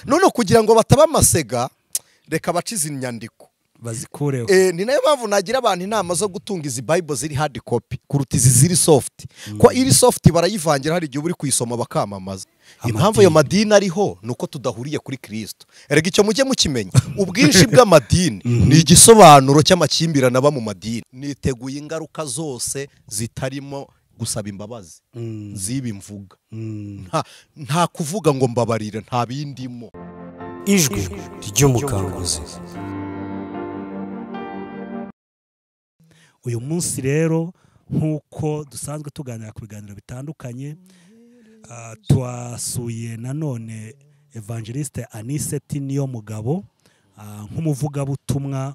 None kugira ngo bataba amasega, reka bacize inyandiko bazikureho. Ni nayo mpamvu nagira abantu inama zo gutunga izi Bible ziri hard copy kuruta izi ziri soft, ko iri soft barayivangira, hari igihe uri kuyisoma bakamamaza. Impamvu ayo madini ariho nuko tudahuriye kuri Kristo. Erega icyo mujye mukimenya, ubwinshi bw'amadini ni igisobanuro cy'amakimbirane aba mu madini. Niteguye ingaruka zose zitarimo gusaba imbabazi ziba imvuga. Nta kuvuga ngo mbabarire, nta bindimo. Ijwi ry'umukanguzi. Uyu munsi rero nk'uko dusanzwe tuganira ku biganiro bitandukanye, twasuye nanone Evangeliste Anicet Niyomugabo, nk'umuvugabutumwa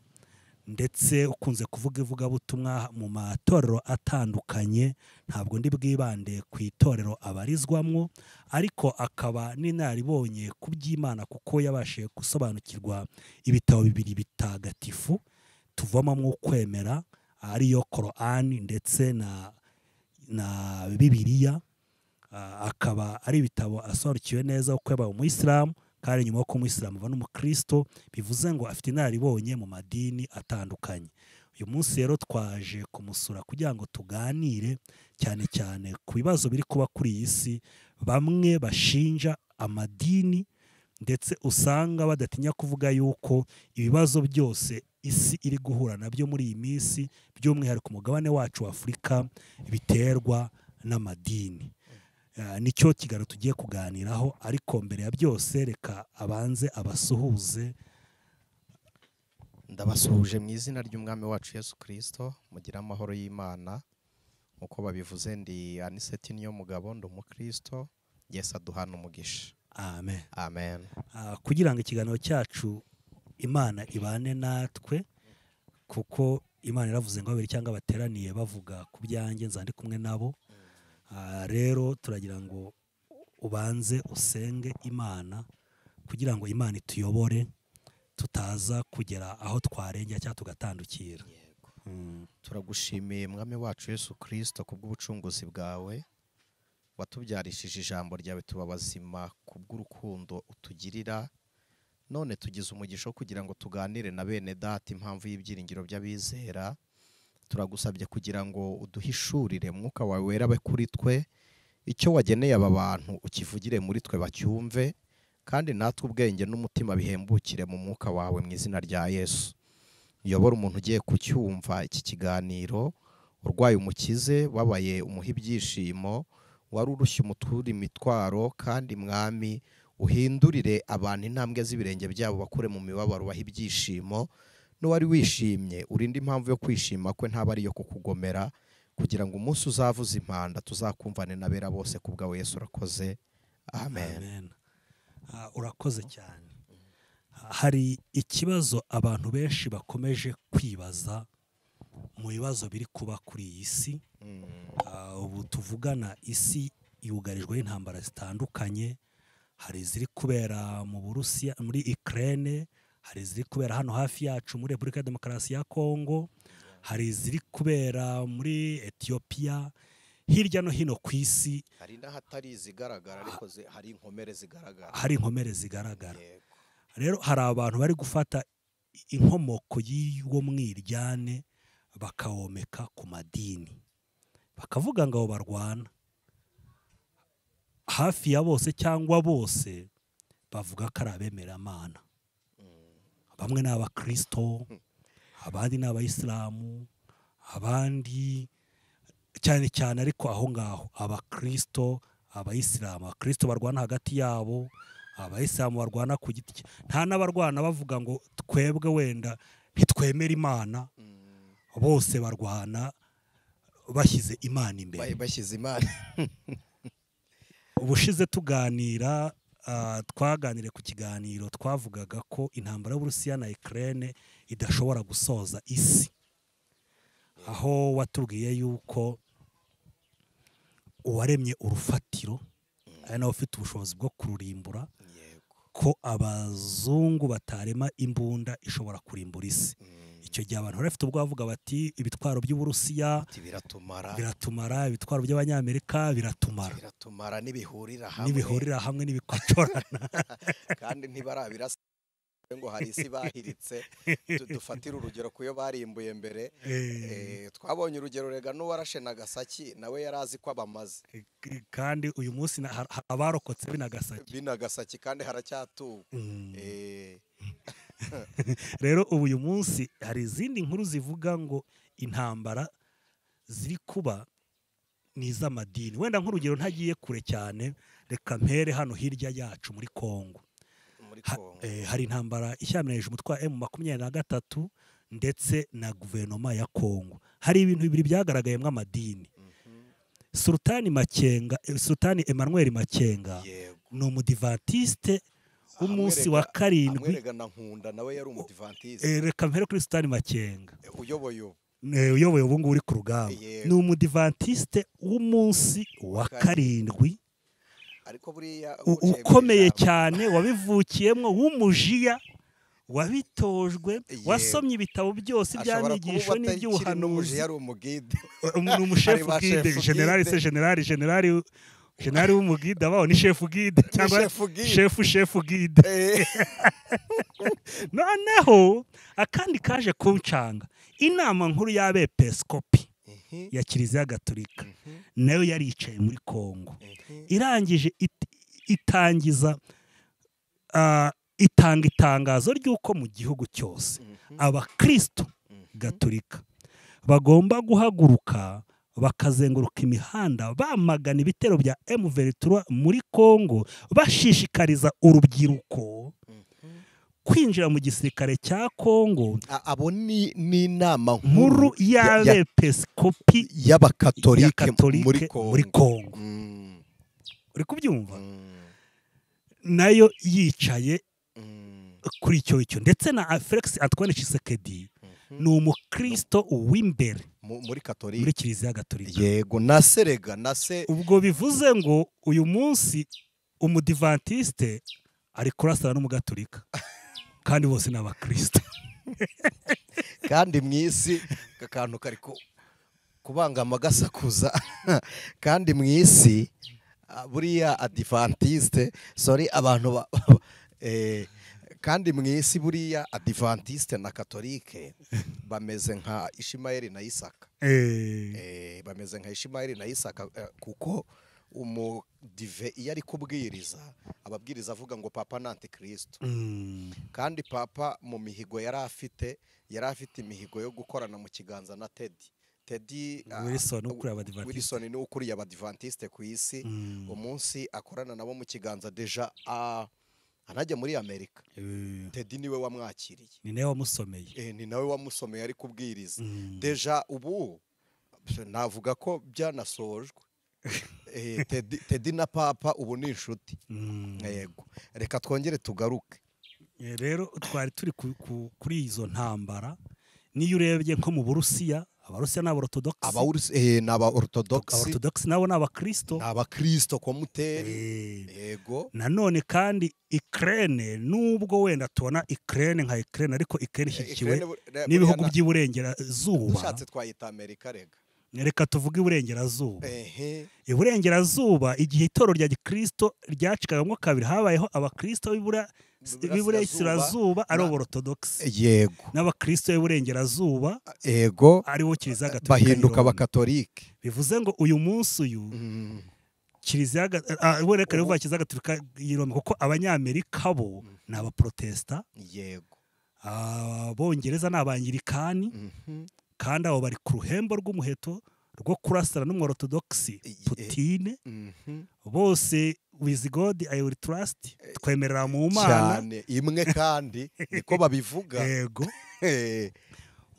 ndetse ukunze kuvuga ivugabutumwa mu matorero atandukanye. Ntabwo ndi bwibande ku itorero abarizwamwo, ariko akaba n'inararibonye ku by'Imana kuko yabashije gusobanukirwa ibitabo bibiri bitagatifu tuvomamo kwemera, ariyo Korani ndetse na Bibiliya. Akaba ari ibitabo asobanukiwe neza uko yabaye umuyisilamu, kandi nyuma yo kuba umuyisilamu aba n'umukristo, bivuze ngo afite inararibonye mu madini atandukanye. Uyu munsi rero twaje kumusura kugira ngo tuganire cyane cyane ku bibazo biri kuba kuri iyi si, bamwe bashinja amadini ndetse usanga badatinya kuvuga yuko ibibazo byose isi iri guhura nabyo muri iyi minsi, by'umwihariko umugabane wacu wa Afurika, biterwa n'amadini. Nicyo kiganiro tugiye kuganiraho, ariko mbere ya byose reka abanze abasuhuze. Ndabasuhuje mu izina ry'Umwami wacu Yesu Kristo, mugira amahoro y'Imana. Nkuko babivuze, ndi Anicet Niyomugabo, ndi umukristo. Yesu aduhana umugisha. Amen. Amen. Kugira ngo ikiganiro cyacu Imana ibane natwe, kuko Imana iravuze ngo babiri cyangwa bateraniye bavuga ku byanjye nzandi kumwe nabo. Rero turagira ngo ubanze usenge Imana kugira ngo Imana ituyobore, tutaza kugera aho twarengera cyangwa tugatandukira. Turagushimiye Mwami wacu Yesu Kristo kubw'ubucunguzi bwawe, watubyarishije ijambo ryawe tuba bazima kubw'urukundo utugirira. None tugize umugisha kugira ngo tuganire na bene data impamvu y'ibyiringiro by'abizera. Turagusabye kugira ngo uduhishurire Mwuka wawe wera abe kuri twe, icyo wageneye aba bantu ukivugire muri twe bacyumve, kandi natwe ubwenge n'umutima bihembukire mu Mwuka wawe mu izina rya Yesu. Uyobora umuntu ugiye kucyumva iki kiganiro, urwaye umukize, wabaye umuha ibyishimo, wari urushye umuture imitwaro, kandi Mwami uhindurire abantu intambwe z'ibirenge byabo bakure mu mibabaro baha ibyishimo. N'uwari wishimye urinde impamvu yo kwishima kwe ntaba ari iyo kukugomera, kugira ngo umunsi uzavuza impanda tuzakumvane n'abera bose ku bwawe Yesu. Urakoze. Amen. Amen. Urakoze cyane. Hari ikibazo abantu benshi bakomeje kwibaza mu bibazo biri kuba kuri iyi si. Ubu tuvugana isi yugarijwe n'intambara zitandukanye. Hari iziri kubera mu Burusiya, muri Ukraine, hari iziri kubera hano hafi yacu muri Repubulika ya Demokarasi ya Kongo, hari iziri kubera muri Ethiopia, hirya no hino ku isi. Hari n'ahatari izigaragara, ariko hari inkomere zigaragara. Hari inkomere zigaragara. Rero hari abantu bari gufata inkomoko y'uwo mwiryane bakawomeka ku madini, bakavuga ngo barwana. Hafi ya bose cyangwa bose bavuga ko ari abemeramana. Bamwe ni abakristo, abandi ni abayisilamu, abandi cyane cyane ariko aho ngaho abakristo, abayisilamu. Abakristo barwana hagati yabo, abayisilamu barwana ku giti. Nta n'abarwana bavuga ngo twebwe wenda ntitwemera Imana, bose barwana bashyize Imana imbere. Bashyize Imana. Ubushize tuganira, twaganire ku kiganiro twavugaga ko intambara y'Uburusiya na Ukraine idashobora gusoza isi, aho watubwiye yuko uwaremye urufatiro ari nawe ufite ubushobozi bwo kururimbura, ko abazungu batarema imbunda ishobora kurimbura isi. Icyo gihe abantu bari bafite ubwoba bavuga bati ibitwaro by'Uburusiya biratumara, ibitwaro by'Abanyamerika biratumara, n'ibihurira hamwe n'ibikocorana. Kandi ntibarabirasa ngo hari isi bahiritse. Dufatire urugero kuyo barimbuye mbere. Twabonye urugero rega n'uwarashe Nagasaki nawe yarazi ko abamaze. Kandi uyu munsi abarokotse b'Inagasaki kandi haracyatuwe. Rero ubu uyu munsi hari izindi nkuru zivuga ngo intambara ziri kuba ni iz'amadini. Wenda nk'urugero ntagiye kure cyane, reka mpere hano hirya yacu muri Kongo. Hari intambara ishyamiranyije umutwe wa M23 ndetse na guverinoma ya Kongo. Hari ibintu bibiri byagaragayemo amadini. Sultani Emmanuel Makenga ni umudivantiste w'umunsi wa 7. Reka mpere kuri Sultani Makenga uyoboye ubu ngubu uri ku rugamba. Ni umudivantiste w'umunsi wa 7 ukomeye cyane, wabivukiyemo, w'umujiya, wabitojwe, wasomye ibitabo byose by'inyigisho n'iby'ubuhanuzi. Ni umushefu guide, generali se generali w'umugide abaho ni shefu guide cyangwa shefu guide. Noneho akandi kaje kuncanga, inama nkuru y'abepiskopi ya Kiliziya Gatolika nayo yaricaye muri Kongo, irangije itangiza itanga itangazo ry'uko mu gihugu cyose abakristo Gatolika bagomba guhaguruka bakazenguruka imihanda bamagana ibitero bya M23 muri Kongo, bashishikariza urubyiruko kwinjira mu gisirikare cya Kongo. Abo ni inama nkuru y'abepiskopi y'abakatolike muri Kongo. Uri kubyumva? Nayo yicaye kuri icyo ndetse na Felix Antoine Tshisekedi ni umukristo w'imbere muri Katolika, muri Kiliziya Gatolika. Yego, na serega na se. Ubwo bivuze ngo uyu munsi umudivantiste ari kurasana n'umugatolika kandi bose ni abakristo. Kandi mwisi akantu kari kubangama gasakuza. Kandi mwisi buriya adivantiste, sorry abantu kandi mwisi buriya adivantiste na katolike bameze nka Ishimayeli na Isaka. Bameze nka Ishimayeli na Isaka, kuko umudive iyo ari kubwiriza ababwiriza avuga ngo papa na antikristo. Kandi papa mu mihigo yari afite imihigo yo gukorana mu kiganza na Teddy Wilson ni ukuriye abadivantiste ku isi. Umunsi akorana nabo mu kiganza deja anajya muri Amerika. Teddy niwe wamwakiriye, ni nawe wamusomeye, ni nawe wamusomeye ari kubwiriza. Deja ubu navuga ko byanasojwe. Teddy na papa ubu ni inshuti. Yego, reka twongere tugaruke. Rero twari turi kuri izo ntambara. Niyo urebye nko mu Burusiya, Abarusiya n'Aborotodogisi, n'Aborotodogisi nabo n'Abakristo, n'Abakristo kwa muteri. Yego. Nanone kandi Ukraine, nubwo wenda tubona Ukraine nka Ukraine, ariko Ukraine ishyigikiwe n'ibihugu by'iburengerazuba. Dushatse twayita Amerika rega. Reka tuvuge iburengerazuba. Iburengerazuba igihe itorero rya Gikristo ryacikagamo kabiri, habayeho abakristo b'iburengerazuba ari Orthodox. Yego. N'abakristo b'iburengerazuba yego ari bo Kiliziya Gatolika bahinduka abakatolike. Bivuze ngo uyu munsi uyu Kiliziya Kiliziya Gatolika yiroma, kuko Abanyamerika bo ni abaprotesta. Yego. Abongereza ni Abangirikani. Kandi abo bari ku ruhembo rw'umuheto rwo kurasana n'umworotodogisi Putine. Bose with God I will trust, twemerera mu Mana cyane imwe, kandi niko babivuga. Yego.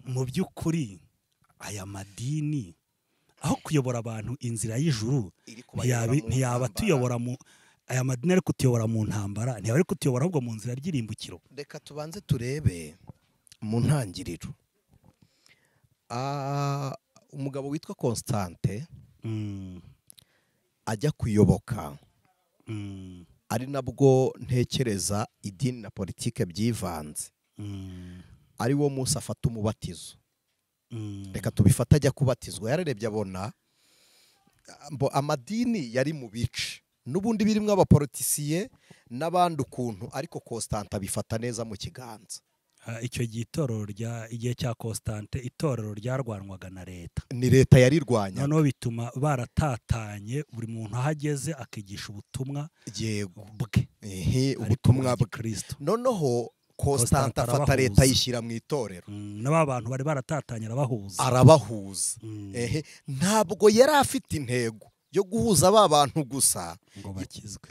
Mu by'ukuri aya madini aho kuyobora abantu inzira y'ijuru, ntiyaba tuyobora mu aya madini ari kutuyobora mu ntambara, ntiyaba ari kutuyobora ahubwo mu nzira ry'irimbukiro. Reka tubanze turebe mu ntangiriro. Umugabo witwa Constante ajya kuyoboka, ari nabwo ntekereza idini na politike byivanze. Ari wo munsi afata umubatizo. Reka tubifata ajya kubatizwa, yararebye abona amadini yari mu bice n'ubundi birimo abapolitisiye n'abandi ukuntu, ariko Constante abifata neza mu kiganza. Icyo gihe itorero rya igihe cya Constante itorero ryarwanwaga na leta, ni leta yarirwanya, noneho bituma baratatanye, buri muntu ahageze akigisha ubutumwa yego bwe, ubutumwa bwa Kristo. Noneho Constante afata leta yishyira mu itorero, n'aba bantu bari baratatanye arabahuza. Ntabwo yari afite intego yo guhuza ba bantu gusa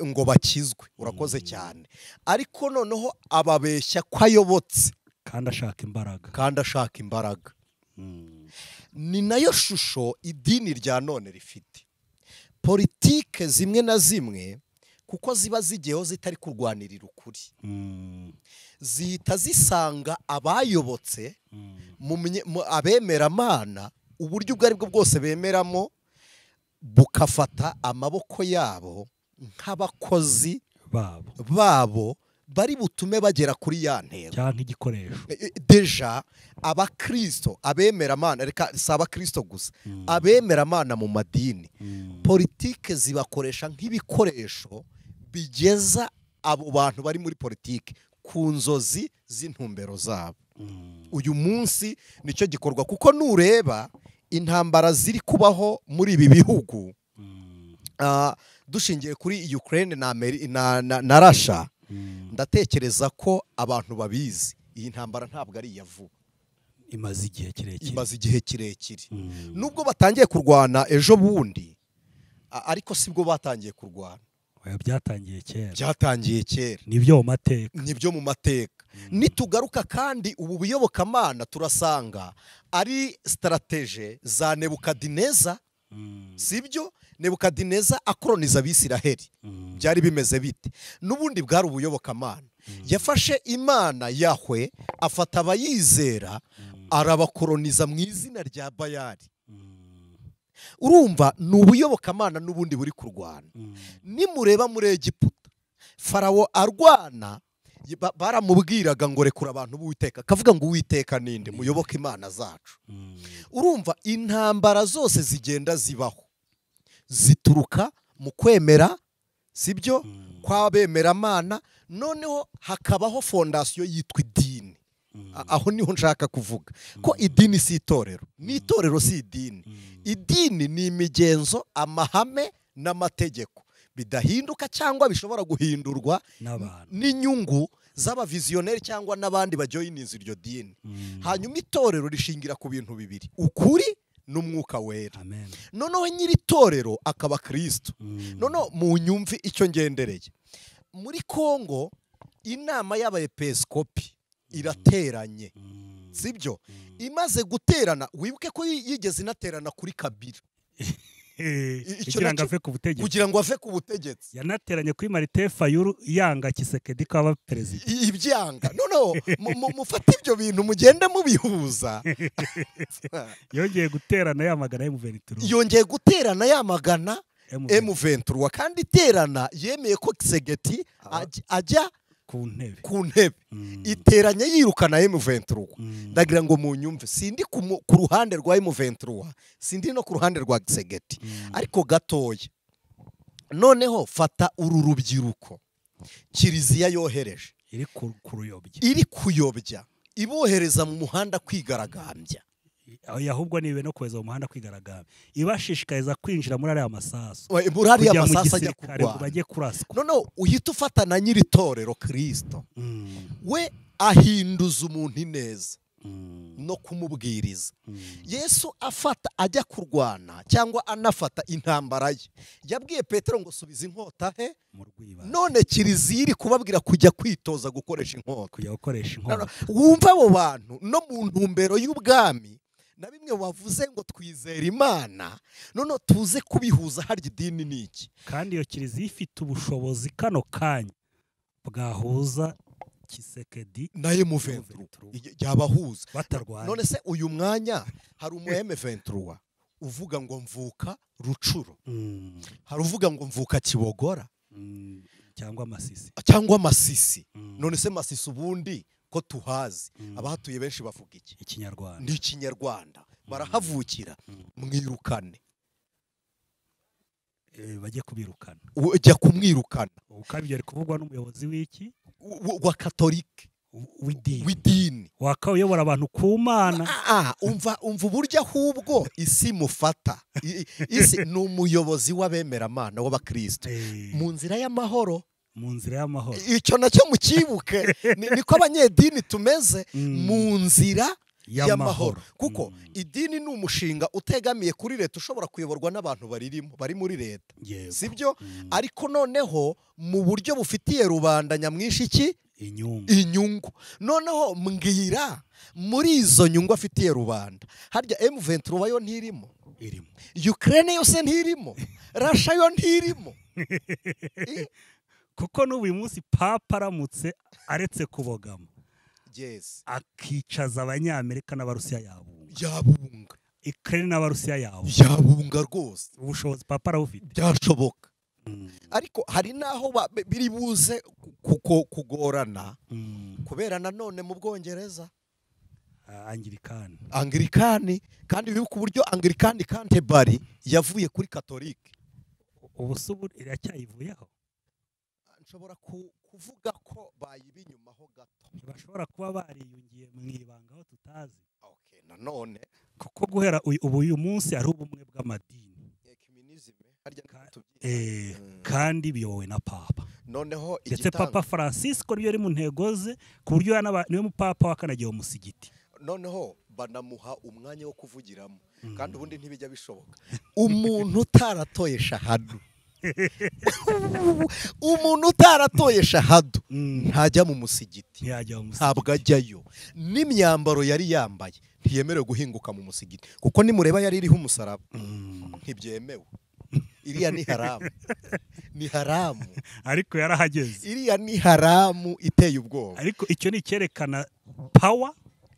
ngo bakizwe, urakoze cyane, ariko noneho ababeshya ko ayobotse kandi ashaka imbaraga, Ni nayo shusho idini rya none rifite. Politike zimwe na zimwe kuko ziba zigiyeho zitari kurwanirira ukuri, zihita zisanga abayobotse abemeramana uburyo ubwo aribwo bwose bemeramo, bukafata amaboko yabo nk'abakozi babo bari butume bagera kuri ya ntego cyangwa igikoresho. Deja abakristo abemeramana, reka si abakristo gusa, abemeramana mu madini, politike zibakoresha nk'ibikoresho bigeza abo bantu bari muri politike ku nzozi z'intumbero zabo. Uyu munsi nicyo gikorwa, kuko nureba intambara ziri kubaho muri ibi bihugu, dushingiye kuri Ukraine na Russia, ndatekereza ko abantu babizi iyi ntambara ntabwo ari iya vuba, imaze igihe kirekire. Nubwo batangiye kurwana ejo bundi, ariko sibwo batangiye kurwana, byatangiye kera, nibyo mu mateka. Nitugaruka kandi ubu buyobokamana turasanga ari strategie za Nebukadineza, sibyo? Nebukadineza akoroniza Abisiraheli, byari bimeze bite? N'ubundi bwari ubuyobokamana. Yafashe Imana Yahwe afata abayizera arabakoroniza mu izina rya Bayali. Urumva ni ubuyobokamana n'ubundi buri kurwana. Nimureba muri Egiputa, Farawo arwana, baramubwiraga ngo rekura abantu b'Uwiteka, akavuga ngo Uwiteka ninde, muyoboke Imana zacu. Urumva intambara zose zigenda zibaho zituruka mu kwemera, sibyo, kw'abemeramana. Noneho hakabaho fondasiyo yitwa idini. Aho niho nshaka kuvuga ko idini si itorero, n'itorero si idini. Idini ni imigenzo, amahame n'amategeko bidahinduka cyangwa bishobora guhindurwa n'inyungu z'abavizioneri cyangwa n'abandi bajoyininze iryo dini. Hanyuma itorero rishingira ku bintu bibiri, ukuri n'umwuka wera. Noneho nyiri itorero akaba Kristo. Noneho mu nyumvi icyo ngendereye, muri Kongo inama y'abepiskopi irateranye, sibyo? Imaze guterana, wibuke ko yigeze inaterana kuri Kabila kugira ngo ave ku butegetsi, yanateranye kuri Martin Fayulu yanga Tshisekedi ko aba perezida, ibyanga. Noneho mufate ibyo bintu mugende mubihuza. Yongeye guterana yamagana M23, yongeye guterana yamagana M23, kandi iterana yemeye ko Tshisekedi ajya ku ntebe. Iteranye yirukana M23. Ndagira ngo munyumve, sindi ku ruhande rwa M23, sindi no ku ruhande rwa Tshisekedi, ariko gatoya. Noneho fata uru rubyiruko Kiliziya yohereje iri kuyobya, ibohereza mu muhanda kwigaragambya, ahubwo nibe no kweza mu muhanda kwigaragambya, ibashishikariza kwinjira muri ariya masasu, muri ariya masasu ajya kurwana, bagiye kuraswa. Noneho uhita ufata na nyiri itorero Kristo, we ahinduza umuntu ineza no kumubwiriza. Yesu afata ajya kurwana cyangwa anafata intambara ye, yabwiye Petero ngo subiza inkota he. None Kiliziya iri kubabwira kujya kwitoza gukoresha inkota, kujya gukoresha inkota. Wumva abo bantu no mu ntumbero y'ubwami na bimwe wavuze ngo twizera Imana, none tuze kubihuza harya idini niki? Kandi iyo Kiliziya ifite ubushobozi kano kanya bwahuza Tshisekedi na M23, yabahuza batarwana. None se uyu mwanya hari umu M23 uvuga ngo mvuka Rucuro, hari uvuga ngo mvuka Kibogora cyangwa Masisi, None se Masisi ubundi Ko tuhazi, abahatuye benshi bavuga iki? Ikinyarwanda. Ni Ikinyarwanda, barahavukira. Mwirukane. Bajye kubirukana. Ujya kumwirukana. Ukabyo ari kuvugwa n'umuyobozi w'iki? Wa Katolike. W'idini. Wakayobora abantu ku Mana. Umva uburyo ahubwo isi mufata. Isi ni umuyobozi w'abemeramana w'abakristo. Mu nzira y'amahoro. Mu nzira y'amahoro. Icyo nacyo mukibuke, niko abanyedini tumeze, mu nzira y'amahoro. Kuko idini ni umushinga utegamiye kuri leta, ushobora kuyoborwa n'abantu baririmo, bari muri leta. Sibyo? Ariko noneho mu buryo bufitiye rubanda nyamwinshi iki? Inyungu. Noneho mbwira muri izo nyungu afitiye rubanda, harya M23 yo ntirimo? Irimo. Ukraine yose ntirimo? Russia yo ntirimo? Kuko n'ubu munsi Papa aramutse aretse kubogama, yes, akicaza abanyamerika n'abarusiya yabunga. Yabunga. Ukraine n'abarusiya yabunga. Yabunga rwose. Ubushobozi Papa arabufite. Byashoboka. Ariko hari naho biri buze kugorana, kubera nanone mu Bwongereza Anglikani, kandi bibuka uburyo Anglikani Canterbury yavuye kuri Katolike. Ubu se iracyayivuyeho? Nshobora kuvuga ko bayiba inyuma ho gato. Ntibashobora kuba bariyungiye mu ibanga aho tutazi. Okay, nanone kuko guhera ubu uyu munsi ari ubumwe bw'amadini. Kandi biyobowe na Papa. Noneho ndetse Papa Francisco niyo ari mu ntego ze, ku buryo niwe mupapa wakanagiye umusigiti. Noneho banamuha umwanya wo kuvugiramo, kandi ubundi ntibijya bishoboka. Umuntu utaratoye shahadu, umuntu utaratoye shahadu ntajya mu musigiti, ntabwo ajyayo. N'imyambaro yari yambaye ntiyemerewe guhinguka mu musigiti, kuko nimureba yari iriho umusaraba, ntibyemewe. Iriya ni haramu. Ni haramu. Ariko yarahageze. Iriya ni haramu iteye ubwoba. Ariko icyo ni cyerekana power,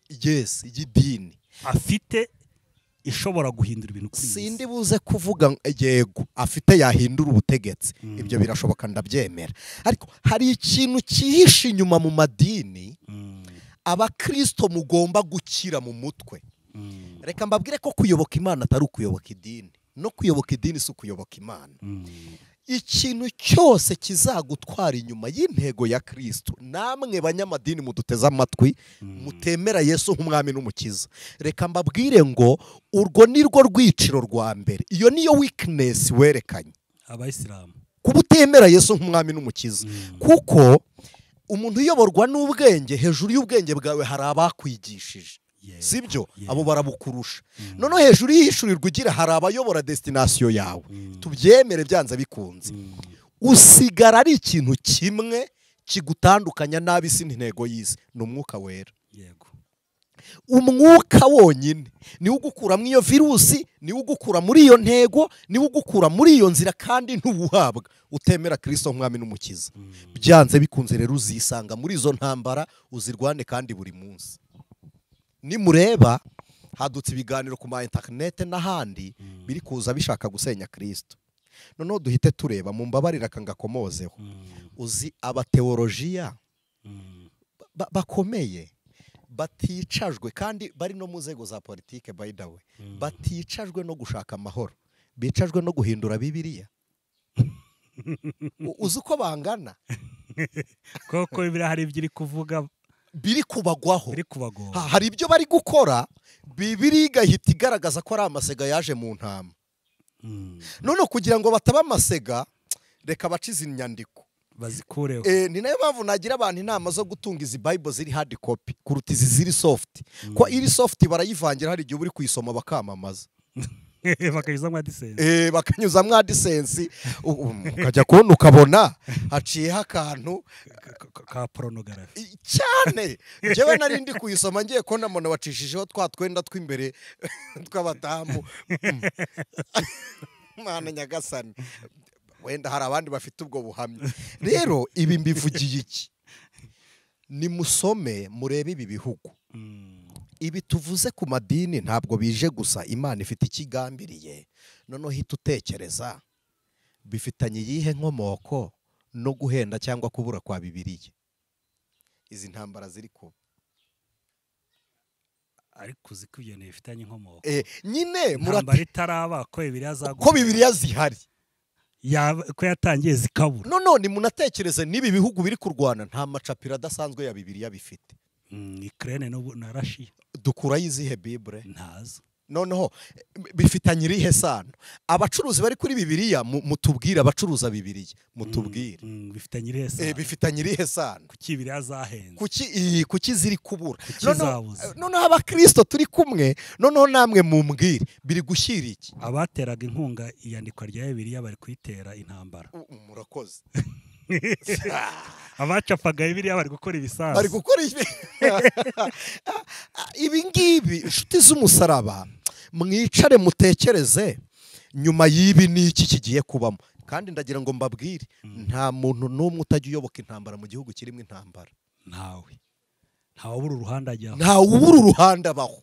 yes, y'idini afite, ishobora guhindura ibintu kuri iyi. Sindi buze kuvuga yego afite yahindura ubutegetsi, ibyo birashoboka ndabyemera. Ariko hari ikintu cyihishe inyuma mu madini, abakristo mugomba gukira mu mutwe. Reka mbabwire ko kuyoboka Imana atari ukuyoboka idini. No kuyoboka idini si ukuyoboka Imana. Ikintu cyose kizagutwara inyuma y'intego ya Kristo, namwe banyamadini muduteze amatwi, mutemera Yesu nk'umwami n'umukiza, reka mbabwire ngo urwo nirwo rwiciro rwa mbere. Iyo niyo weakness werekanye abayisilamu, kuba utemera Yesu nk'umwami n'umukiza. Kuko umuntu uyoborwa n'ubwenge, hejuru y'ubwenge bwawe hari abakwigishije. Sibyo? Abo barabukurusha. Noneho hejuru y'ihishurirwa ugira hari abayobora destination yawe. Tubyemere byanze bikunze. Usigara ari ikintu kimwe kigutandukanya n'ab'isi n'intego y'isi, ni umwuka wera. Yego. Umwuka wonyine niwo ugukura muri iyo virusi, niwo ugukura muri iyo ntego, niwo ugukura muri iyo nzira, kandi ntubuhabwa utemera Kristo nk'umwami n'umukiza. Byanze bikunze rero uzisanga muri izo ntambara, uzirwane kandi buri munsi. Nimureba hadutse ibiganiro ku ma internet n'ahandi biri kuza bishaka gusenya Kristo. Noneho duhite tureba, mumbabarira kangakomozeho. Uzi abateologiya bakomeye baticajwe, kandi bari no mu nzego za politike by the way, baticajwe no gushaka amahoro, bicajwe no guhindura Bibiliya. Uzi uko bangana? Koko Bibiliya hari ibyo iri kuvuga biri kubagwaho. Hari ibyo bari gukora, Bibiliya igahita igaragaza ko ari amasega yaje mu ntama. None kugira ngo bataba amasega, reka bacize inyandiko bazikureho. Ni nayo mpamvu nagira abantu inama zo gutunga izi Bible ziri hard copy kuruta izi ziri soft. Ko iri soft barayivangira, hari igihe uri kuyisoma bakamamaza. Bakanyuzamo AdSense. Bakanyuzamo AdSense, ukajya kubona ukabona haciyeho akantu ka pornography cyane. Njyewe nari ndi kuyisoma ngiye kubona mbona wacishijeho twa twenda tw'imbere tw'abadamu. Mana nyagasani, wenda hari abandi bafite ubwo buhamya. Rero ibi mbivugiye iki? Nimusome murebe ibi bihugu. Ibi tuvuze ku madini ntabwo bije gusa Imana ifite ikigambiriye. Noneho hita utekereza bifitanye iyihe nkomoko no guhenda cyangwa kubura kwa Bibiliya. Izi ntambara ziri kuba. Ariko uzi ko ibyo bifitanye inkomoko. Nyine intambara itaraba ko Bibiliya zaguye, ko Bibiliya zihari, ko yatangiye zikabura. None munatekereze n'ibi bihugu biri kurwana nta macapiro adasanzwe ya Bibiliya bifite. Ukraine na Russia dukurayo izihe Bible? Ntazo. Noneho bifitanye irihe sano? Abacuruzi bari kuri Bibiliya mutubwire, abacuruza Bibiliya mutubwire bifitanye irihe sano? Bifitanye irihe sano? Kuki Bibiliya zahenze? Kuki ziri kubura? Kuki noneho abakristo turi kumwe, noneho namwe mumbwire biri gushyira iki? Abateraga inkunga iyandikwa rya Bibiliya bari kuyitera intambara. Murakoze. Abacapaga Bibiliya bari gukora ibisasu, bari gukora ibi ngibi. Inshuti z'umusaraba, mwicare mutekereze nyuma y'ibi n'iki kigiye kubamo. Kandi ndagira ngo mbabwire, nta muntu n'umwe utajya uyoboka intambara mu gihugu kirimo intambara. Ntawe ubura uruhande ajyaho, ntawe ubura uruhande abaho.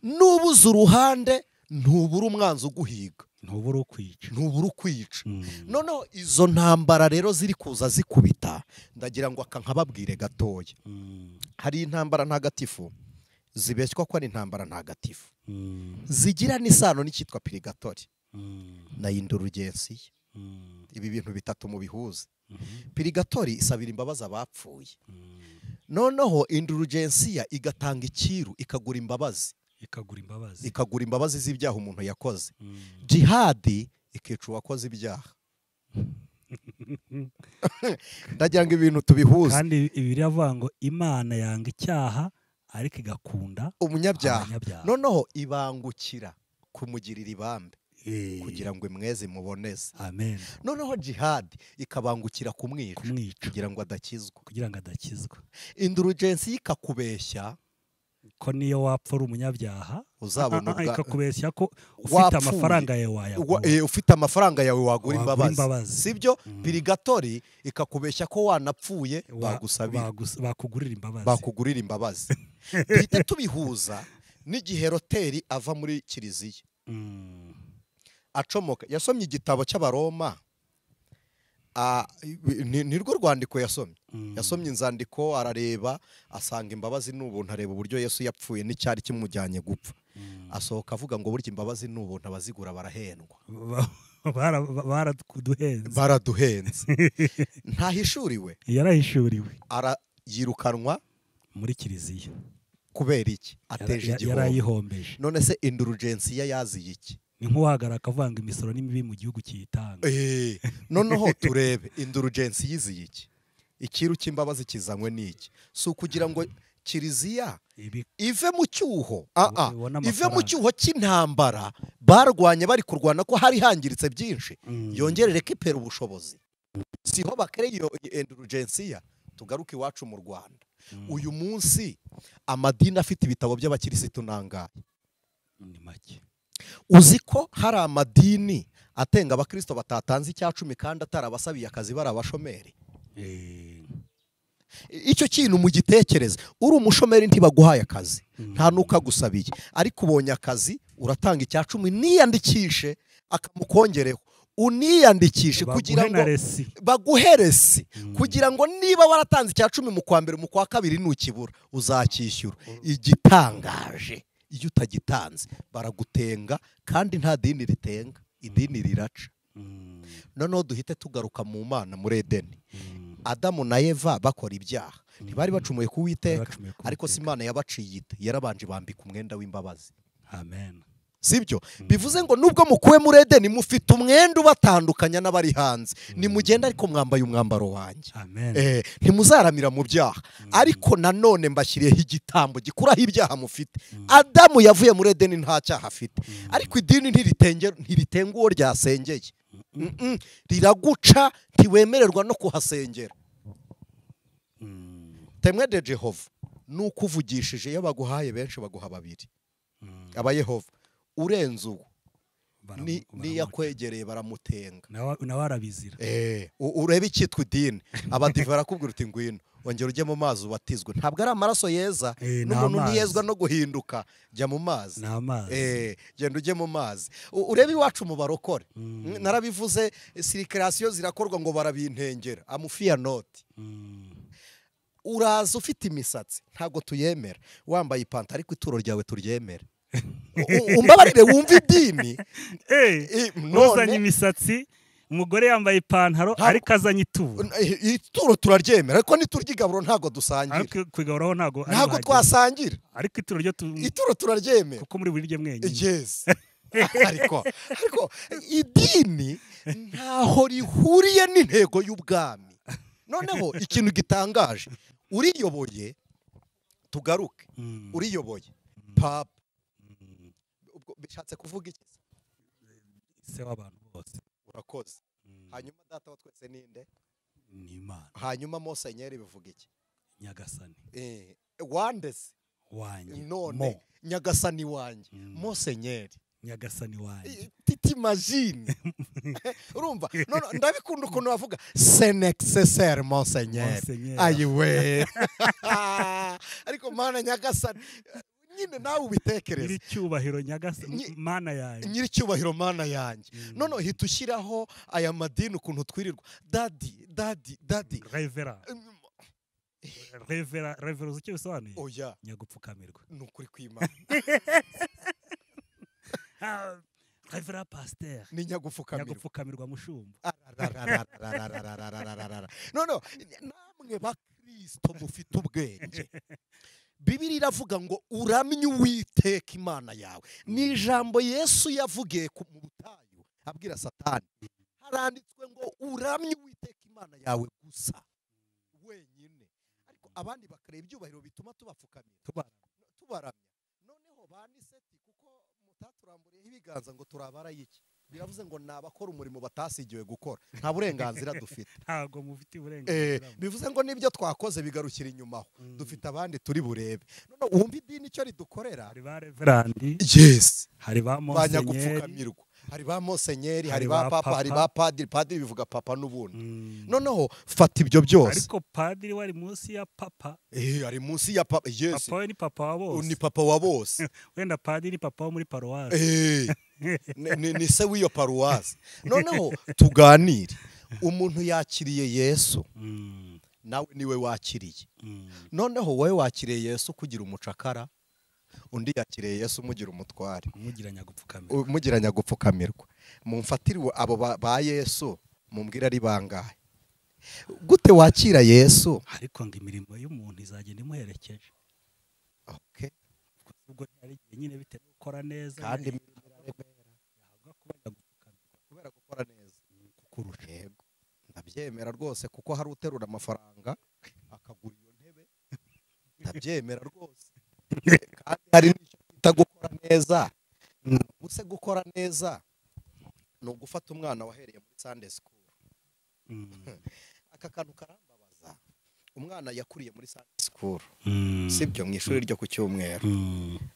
N'ubuze uruhande ntubura umwanzi uguhiga, ntubura ukwica, ntubura ukwica. Noneho izo ntambara rero ziri kuza zikubita, ndagira ngo aka nkababwire gatoya. Hari intambara ntagatifu zibeshywa ko ari intambara ntagatifu, zigira n'isano n'icyitwa pirigatori na indurugensiya. Ibi bintu bitatu mu bihuze. Pirigatori isabira imbabazi abapfuye. Noneho indurugensiya igatanga ikiru, ikagura imbabazi, ikagura imbabazi z'ibyaha umuntu yakoze. Jihadi ikica uwakoze ibyaha. Ndagira ngo ibintu tubihuze. Kandi biravuga ngo Imana yanga icyaha ariko igakunda umunyabyaha. Noneho ibangukira kumugirira ibambe kugira ngo imweze muboneze. Amen. Noneho jihad ikabangukira kumwica kugira ngo adakizwa, Indurugensi ikakubeshya ko niyo wapfa uri umunyabyaha uzabona, ikakubeshya ko ufite amafaranga yawe wayagura, ufite amafaranga yawe wagura imbabazi, sibyo? Pirigatori ikakubeshya ko wanapfuye bagusabira, bakugurira imbabazi. Duhite tubihuza n'igihe Roteri ava muri kiliziya acomoka. Yasomye igitabo cy'Abaroma, nirwo rwandiko yasomye. Yasomye inzandiko, arareba asanga imbabazi n'ubuntu, areba uburyo Yesu yapfuye n'icyari kimujyanye gupfa. Asohoka avuga ngo burya imbabazi n'ubuntu abazigura barahendwa. Baraduhenze. Ntahishuriwe, yarahishuriwe, yirukanwa muri kiliziya. Kubera iki? Ateje igihombo, yarayihombeje. None se indurugensiya yaziye iki? Ni nk'uhagarara akavanga imisoro n'imibi mu gihugu kiyitanga. Noneho turebe indurugensi yiziye iki? Ikiru cy'imbabazi kizanywe n'iki? Si ukugira ngo kiliziya ive mu cyuho, ive mu cyuho cy'intambara barwanye, bari kurwana ko hari hangiritse byinshi, yongerere kipera ubushobozi. Siho bakere iyo indurugensiya. Tugaruke iwacu mu Rwanda. Uyu munsi amadini afite ibitabo by'abakirisitu nangahe? Ni make. Uzi ko hari amadini atenga abakristo batatanze icya cumi kandi atarabasabiye akazi, bari abashomeri? Icyo kintu mugitekereze. Uri umushomeri ntibaguhaye akazi, nta nukagusabiye, ariko ubonye akazi uratanga icya cumi, niyandikishe akamukongereho, uniyandikishe kugira ngo baguheresi, kugira ngo niba waratanze icya cumi mu kwa mbere, mu kwa kabiri nukibura uzacyishyura. Igitangaje, iyo utagitanze baragutenga, kandi nta dini ritenga, idini riraca. Noneho duhite tugaruka mu Mana muri Edeni. Adamu na Eva bakora ibyaha, ntibari bacumuye ku Uwiteka, ariko si Imana yabaciye ite, yarabanje bambika umwenda w'imbabazi. Amen. Sibyo? Bivuze ngo nubwo mukuwe muri Edeni mufite umwenda ubatandukanya n'abari hanze, nimugenda ariko mwambaye umwambaro wanjye. Amen. Ntimuzaramira mu byaha, ariko nanone mbashyiriyeho igitambo gikuraho ibyaha mufite. Adamu yavuye muri Edeni nta cyaha afite, ariko idini ntiritenga uwo ryasengeye. Riraguca, ntiwemererwa no kuhasengera. Temwe de Jehova nukuvugishije, iyo baguhaye benshi baguha babiri. Aba Yehova urenze uwo niyakwegereye baramutenga, nawe arabizira. Urebe icyitwa idini, abadive barakubwira uti ngwino wongera ujye mu mazi ubatizwe. Ntabwo ari amaraso yeza, n'umuntu ntiyezwa no guhinduka, jya mu mazi, genda ujye mu mazi. Urebe iwacu mu barokore, narabivuze, sirikarasiyo zirakorwa ngo barabintengera, amufiya noti. Uraza ufite imisatsi ntabwo tuyemera, wambaye ipantaro ariko ituro ryawe turyemera. Umbabarire wumva idini. Uzanye imisatsi, umugore yambaye ipantaro ariko azanye ituro. Ituro turaryemera ariko niturya igaburo ntabwo dusangira. Ariko kwigaburaho ntabwo twasangira. Ariko ituro ryo ituro turaryemera kuko muri burirye mwenyine. Yes. Ariko idini ntaho rihuriye n'intego y'ubwami. Noneho ikintu gitangaje, uriyoboye, tugaruke, uriyoboye papa, ubwo bishatse kuvuga iki? Se w'abantu bose. Urakoze. Hanyuma data wa twese ninde? Ni Imana. Hanyuma Musenyeri bivuga iki? Nyagasani. Wandese wanjye. None Nyagasani wanjye, Musenyeri Nyagasani wanjye. T'imagine. Urumva? No, ndabikunda ukuntu bavuga c'est nécessaire Monseigneur. Ayiwe. Ariko mana Nyagasani nyine nawe ubitekereze. Nyiricyubahiro Nyagasani mana yanjye. Nyiricyubahiro mana yanjye. None hita ushyiraho aya madini ukuntu twirirwa. Daddy, daddy, daddy. Revera. Revera, revera uzi icyo bisobanuye? Oya. Nyagupfukamirwa. Nukuri kw'Imana. Revera pasteur. Ni nyagupfukamirwa. Nyagupfukamirwa mushumba. No, namwe bakristo mufite ubwenge. Bibiri iravuga ngo uramye Uwiteka Imana yawe. Ni ijambo Yesu yavugiye mu butayu abwira Satani. Haranditswe ngo uramye Uwiteka Imana yawe gusa wenyine. Ariko abandi bakareba ibyubahiro bituma tubapfukamira, tubaramya. Noneho baniseti kuko mutaturamburiyeho ibiganza ngo turabara iki. Biravuze ngo nabakora umurimo batasigiwe gukora. Nta burenganzira dufite. Ntago mufite uburenganzira. Bivuze ngo nibyo twakoze bigarukira inyuma aho. Dufite abandi turi burebe. None wumva idini icyo ridukorera? Hari ba reverandi. Yes. Hari ba Monsenyeri. Hari ba Monsenyeri, hari ba papa, hari ba padiri. Padiri bivuga papa n'ubundi. Noneho fata ibyo byose. Ariko padiri wari munsi ya papa. Ari munsi ya papa. Yes. Papa we ni papa wa bose. Ni papa wa bose. Wenda padiri ni papa wo muri paruwasi. Ni se w'iyo paruwasi. Noneho tuganire. Umuntu yakiriye Yesu, nawe niwe wakiriye. Noneho wowe wakiriye Yesu kugira umucakara, undi yakiriye Yesu umugira umutware, umugira nyagupfukamirwa. Mumfatire abo ba Yesu mumbwira ari bangahe? Gute wakira Yesu? Ariko ngo imirimo y'umuntu izagenda imuherekeje. Okay. Ubwo hari nyine bitewe gukora neza kandi kubera gukora neza kukurusha. Yego, ndabyemera rwose kuko hari uterura amafaranga akagura iyo ntebe. Ndabyemera rwose. Kandi hari n'icyo bita gukora neza. Ubuse gukora neza ni ugufata umwana wahereye muri Sunday school. Aka kantu karambabaza. Umwana yakuriye muri Sunday school, sibyo, mu ishuri ryo ku cyumweru.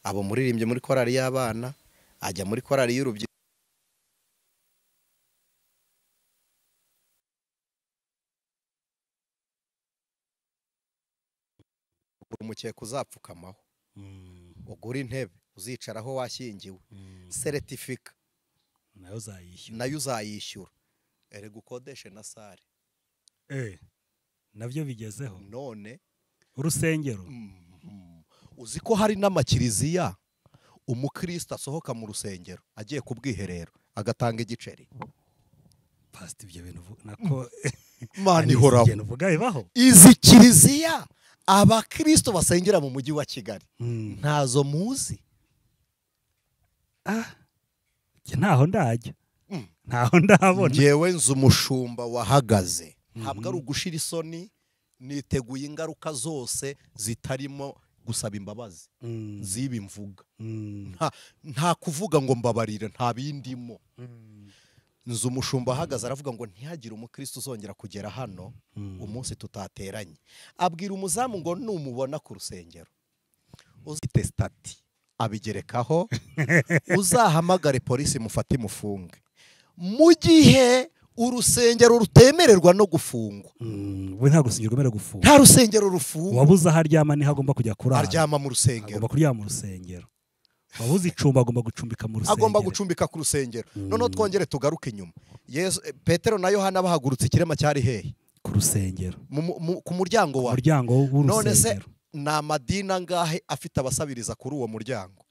Abo muririmbye muri korali y'abana, ajya muri korali y'urubyiruko. Umukeka uzapfukamaho, ugura intebe uzicaraho washyingiwe, seretifika nayo uzayishyura, erega ukodeshe na sare. Nabyo bigezeho none urusengero. Uzi ko hari n'amakiriziya umukristo asohoka mu rusengero agiye ku bwiherero agatanga igiceri. Pastor, ibyo bintu nako Imana ihoraho. Izi kiriziya abakristo basengera mu mujyi wa Kigali ntazo muzi. Ntaho ndajya, ntaho ndabona. Ngewe nzi umushumba wahagaze. Ntabwo ari ugushira isoni, niteguye ingaruka zose zitarimo gusaba imbabazi ziba imvuga. Nta kuvuga ngo mbabarire, nta bindimo. Nzi umushumba ahagaze aravuga ngo ntihagire umukristo uzongera kugera hano umunsi tutateranye. Abwira umuzamu ngo numubona ku rusengero uzite stati abigerekaho, uzahamagare polisi mufate imufunge. Mu gihe urusengero rutemererwa no gufungwa. We nta rusengero rwemerewe gufungwa. Nta rusengero rufungwa. Wabuze aho aryama niho agomba kujya kurara. Aryama mu rusengero. Agomba kuryama mu rusengero. Wabuze icumbi agomba gucumbika mu rusengero. Agomba gucumbika ku rusengero. Noneho twongere tugaruke inyuma. Yesu, Petero na Yohana bahagurutse ikirema cyari hehe? Ku rusengero, ku muryango wa muryango w'urusengero. None se ni amadini angahe afite abasabiriza kuri uwo muryango?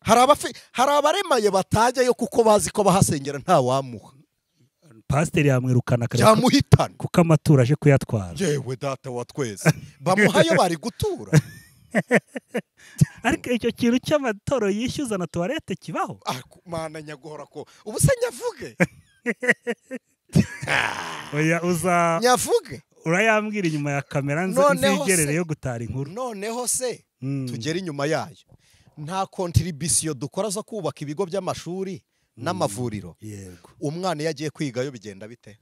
Hari abaremaye batajyayo kuko bazi ko bahasengera nta wamuha. Pasiteri yamwirukana yamuhitana kuko amaturo aje kuyatwara. Yewe data wa twese, bamuhayo bari gutura. Ariko icyo kintu cy'amatoro yishyuza na toilette kibaho? Mana nyaguhora ko ubu se nyavuge. Oya uza nyavuge, urayambwira inyuma ya kamera nzigerere yo gutara inkuru. Noneho se tugere inyuma yayo, nta contribution dukora zo kubaka ibigo by'amashuri n'amavuriro. Yego. Umwana iyo agiye kwigayo bigenda bite?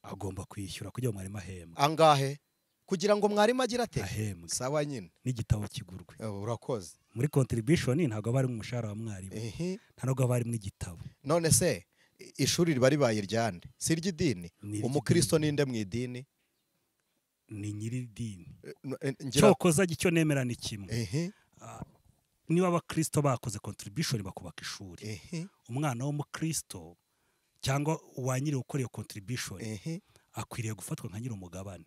Agomba kwishyura kugira ngo mwarimu ahembwe. Angahe? Kugira ngo mwarimu agira ate? Ahembwe. Sawa nyine. N'igitabo kigurwe. Urakoze. Muri contribution ntabwo bari mu mushahara wa mwarimu. Ntabwo bari mu igitabo. None se ishuri riba ribaye iryande? Si iry'idini? Umukristo ninde mu idini? Ni nyiri idini. Cyokoza icyo nemera ni kimwe. Niba abakristo bakoze contribution bakubaka ishuri, umwana w'umukristo cyangwa uwa nyiri ukora iyo contribution akwiriye gufatwa nka nyiri umugabane.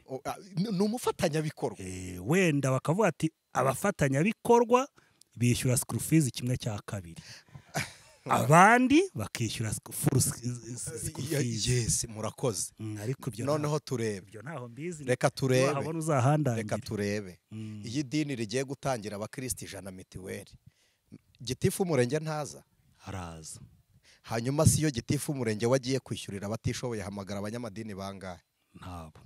Ni umufatanyabikorwa. Wenda bakavuga ati abafatanyabikorwa bishyura school fees 1/2, abandi bakishyura full school fees. Yes, murakoze. Ariko ibyo noneho turebe, ibyo ntaho mbizi. Reka turebe, reka turebe. Iyi dini rigiye gutangira abakristo 100 mitiweli, gitifu umurenge ntaza? Araza. Hanyuma si yo gitifu umurenge wagiye kwishyurira abatishoboye hamagara abanyamadini bangahe? Ntabo.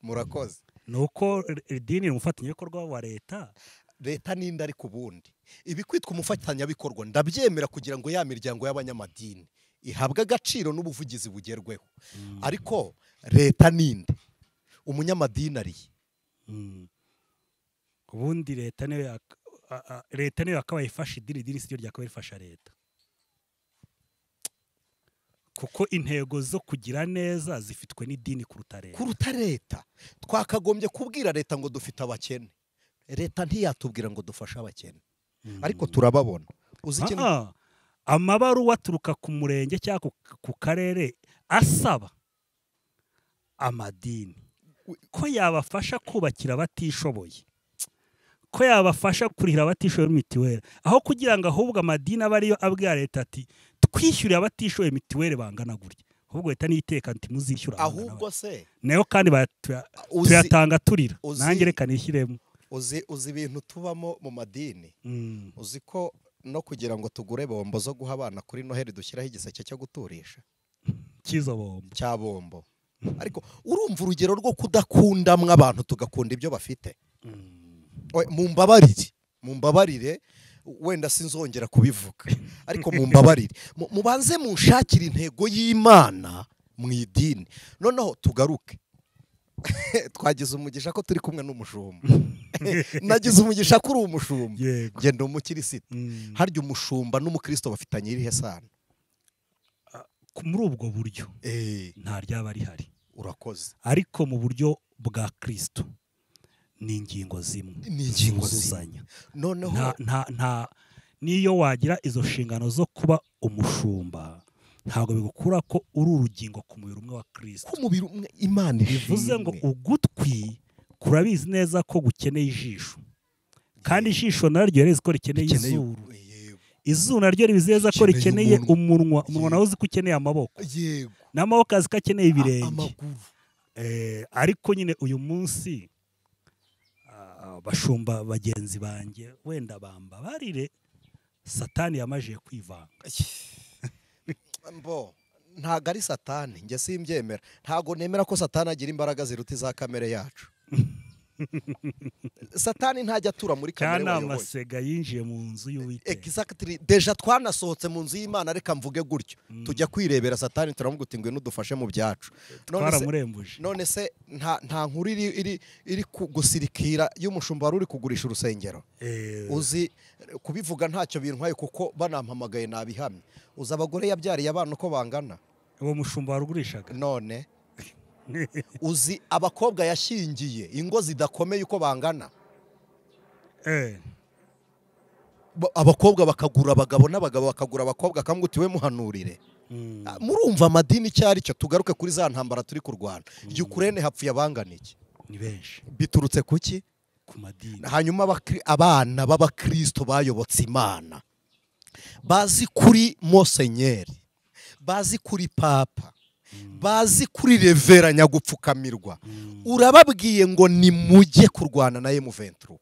Murakoze. Nuko idini umufatanyabikorwa wa leta. Leta ninde ariko ubundi ibi kwitwa umufatanyabikorwa ndabyemera kugira ngo ya miryango y'abanyamadini ihabwe agaciro n'ubuvugizi bugerweho. Ariko leta ninde? Umunyamadini ari ubundi leta niyo leta niyo yakabaye ifasha idini, idini si ryo ryakabaye ifasha leta, kuko intego zo kugira neza zifitwe n'idini kuruta leta. Kuruta leta. Twakagombye kubwira leta ngo dufite abakene. Leta ntiyatubwira ngo dufashe abakene, ariko turababona. Uzi ikintu? Amabaruwa aturuka ku murenge cyangwa ku karere asaba amadini ko yabafasha kubakira abatishoboye, ko yabafasha kurihira abatishoboye mitiweli, aho kugira ngo ahubwo amadini aba ariyo abwira leta ati twishyurire abatishoboye mitiweli bangana gutya, ahubwo leta niteka nti muzishyura. Ahubwo se nayo kandi tuyatanga turira. Nanjye reka nishyiremo. Uzi ibintu tubamo mu madini. Uzi ko no kugira ngo tugure bombo zo guha abana kuri Noheli dushyiraho igiseke cyo guturisha cyizo bombo cya bombo. Ariko urumva urugero rwo kudakundamwe abantu tugakunda ibyo bafite. Mumbabarire, mumbabarire, wenda sinzongera kubivuga, ariko mumbabarire, mubanze munshakire intego y'Imana mu idini. Noneho tugaruke. Twagize umugisha ko turi kumwe n'umushumba. Nagize umugisha ko uri umushumba. Genda umukirisito. Harya umushumba n'umukristo bafitanye irihe sano? Muri ubwo buryo nta ryaba rihari. Urakoze. Ariko mu buryo bwa Kristo ni ingingo zimwe, ni ingingo zizanya. Noneho nta niyo wagira izo nshingano zo kuba umushumba, ntabwo bigukura ko uri urugingo ku mubiri umwe wa Kristo. Ku mubiri umwe Imana bivuze ngo ugutwi kurabizi neza ko gukeneye ijisho, kandi ijisho naryo rizi ko rikeneye izuru, izuru naryo ribizi neza ko rikeneye umunwa, umunwa nawo uzi ko ukeneye amaboko, n'amaboko azi ko akeneye ibirenge. Ariko nyine uyu munsi bashumba bagenzi banjye wenda bambabarire, Satani yamajije kwivanga. Mbo ntago ari Satani, njye simbyemera. Ntago nemera ko Satani agira imbaraga ziruta iza kamere yacu. Satani ntajya atura muri kamere wayoboye. Amasega yinjiye mu nzu y'Uwiteka. Exactly. Deja twanasohotse mu nzu y'Imana, reka mvuge gutyo. Tujya kwirebera Satani turamuguti ngwino udufashe mu byacu. Twaramurembuje. None se nta nkuru iri gusirikira y'umushumba wari uri kugurisha urusengero. Uzi kubivuga ntacyo bintwaye kuko banampamagaye nabihamye. Uzi abagore yabyariye abana uko bangana? Uwo mushumba warugurishaga. None uzi abakobwa yashingiye ingo zidakomeye uko bangana? Abakobwa bakagura abagabo n'abagabo bakagura abakobwa, akamguti we muhanurire. Murumva amadini icyo ari cyo. Tugaruke kuri za ntambara turi kurwana. Ukraine hapfuye abangana iki? Ni benshi. Biturutse kuki? Ku madini. Hanyuma abana b'abakristo bayobotse Imana, bazi kuri Monsenyeri, bazi kuri Papa, bazi kuri Revera nyagupfukamirwa, urababwiye ngo nimujye kurwana na M23,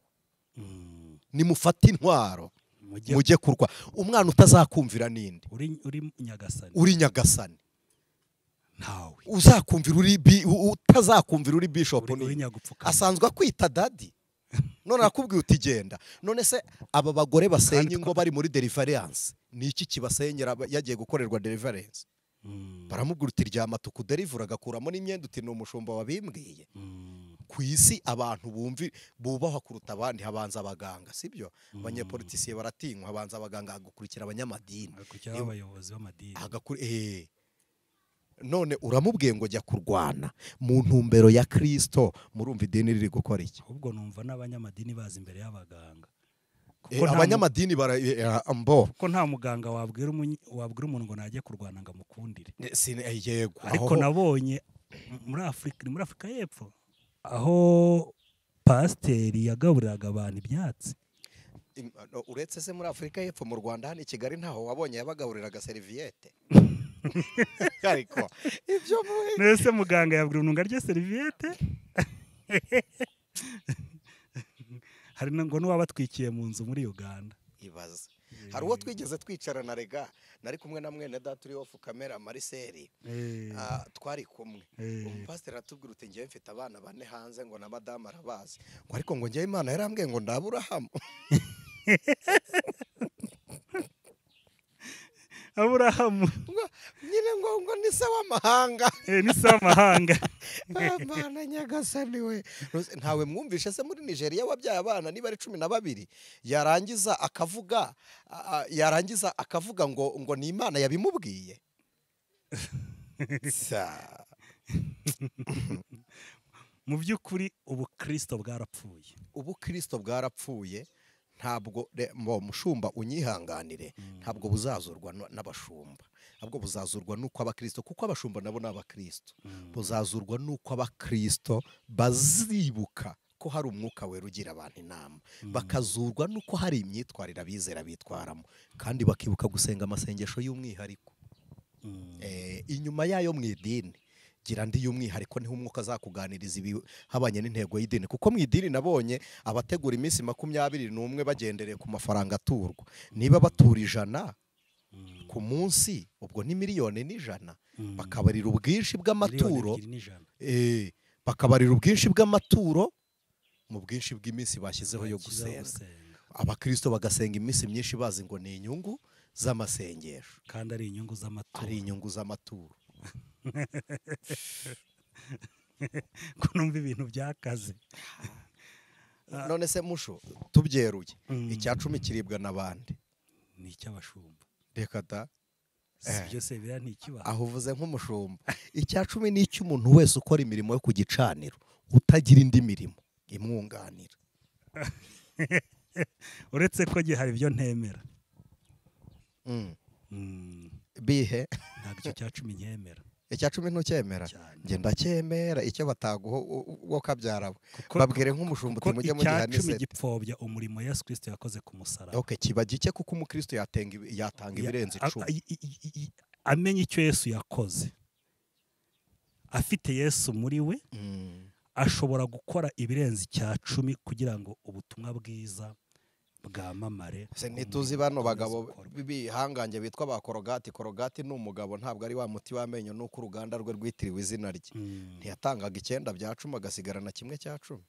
nimufate intwaro mujye kurwa. Umwana utazakumvira ninde? Uri Nyagasani. Uri Nyagasani ntawe uzakumvira, uri utazakumvira uri bishop ni asanzwe akwita daddy. None akubwiye uti genda. None se aba bagore basenya ingo bari muri deliverance, ni iki kibasenyera yagiye gukorerwa deliverance? Baramubwira uti ryama tukuderivura, agakuramo n'imyenda uti ni umushumba wabimbwiye. Ku isi abantu bumvi bubahwa kuruta abandi habanza abaganga, sibyo? Abanyepolitisiye baratinywa, habanza abaganga, hagakurikira abanyamadini, hagakurikira abayobozi b'amadini. None uramubwiye ngo jya kurwana mu ntumbero ya Kristo, murumva idini riri gukora iki? Ahubwo numva n'abanyamadini baza imbere y'abaganga. Abanyamadini mbo kuko nta muganga wabwira umuntu ngo najye kurwana ngo amukundire. Yego. Ariko nabonye muri Afrika, muri Afrika y'Epfo, aho pasiteri yagaburiraga abantu ibyatsi. Uretse se muri Afrika y'Epfo, mu Rwanda hano i Kigali ntaho wabonye yabagaburiraga serviette? Ariko ibyo nese muganga yabwira umuntu ngo arye serviette? Hari ngo n'uwabatwikiye mu nzu muri Uganda. Ibaze. Hari uwo twigeze twicarana rega, nari kumwe na mwene data uri off camera Marcel. Twari kumwe. Umupasiteri aratubwira uti ngiye mfite abana bane hanze ngo na madame arabazi. Ngo ariko ngo ngiye Imana yarambwiye ngo ndaburahamu. Aburahamu nyine ngo ni se w'amahanga. Ni se w'amahanga. Bana Nyagasani we. Ntawe mwumvishe se muri Nigeria wabyaye abana niba ari 12, yarangiza akavuga ngo ni Imana yabimubwiye. Mu by'ukuri ubukristo bwarapfuye. Ubukristo bwarapfuye. Ntabwo mushumba unyihanganire, ntabwo buzazurwa n'abashumba, ahubwo buzazurwa nuko abakristo, kuko abashumba nabo ni abakristo, buzazurwa nuko abakristo bazibuka ko hari umwuka wera ugira abantu inama, bakazurwa nuko hari imyitwarire abizera bitwaramo, kandi bakibuka gusenga amasengesho y'umwihariko. Inyuma yayo mu idini gira ndi y'umwihariko, niho umwuka azakuganiriza ibihabanye n'intego y'idini. Kuko mu idini nabonye abategura iminsi 21 bagendereye ku mafaranga aturwa. Niba batura 100 ku munsi, ubwo ni 1,100,000, bakabarira ubwinshi bw'amaturo, bakabarira ubwinshi bw'amaturo mu bwinshi bw'iminsi bashyizeho yo gusenga. Abakristo bagasenga iminsi myinshi bazi ngo ni inyungu z'amasengesho, kandi ari inyungu z'amaturo, ari inyungu z'amaturo. Ko numva ibintu byakaze. None se musho tubyeruye, icya 10 kiribwa n'abandi ni icy'abashumba. Reka da, sibyo se bira ntikiba. Aho uvuze nk'umushumba. Icya 10 ni icy'umuntu wese ukora imirimo yo ku gicaniro utagira indi mirimo imwunganira. Uretse ko gihe hari ibyo ntemera. Bihe ntabwo icyo cya 10 nkemera. Icya 10 ntucyemera? Nge ndacyemera. Icyo bataguho wo kabyarabo babwire nk'umushumba uti mujye mugiha n'isete. Icya 10 gipfobya umurimo Yesu Kristo yakoze ku musaraba. Okay, kiba gike kuko umukristo yatanga ibirenze 10. Amenye icyo Yesu yakoze, afite Yesu muri we, ashobora gukora ibirenze icya 10 kugira ngo ubutumwa bwiza bwamamare. Se ntituzi bano bagabo bihangange bitwa ba Korogati. Korogati ni umugabo, ntabwo ari wa muti w'amenyo, nuko uruganda rwe rwitiriwe izina rye. Ntiyatangaga 9 bya 10 agasigarana 1 cya 10.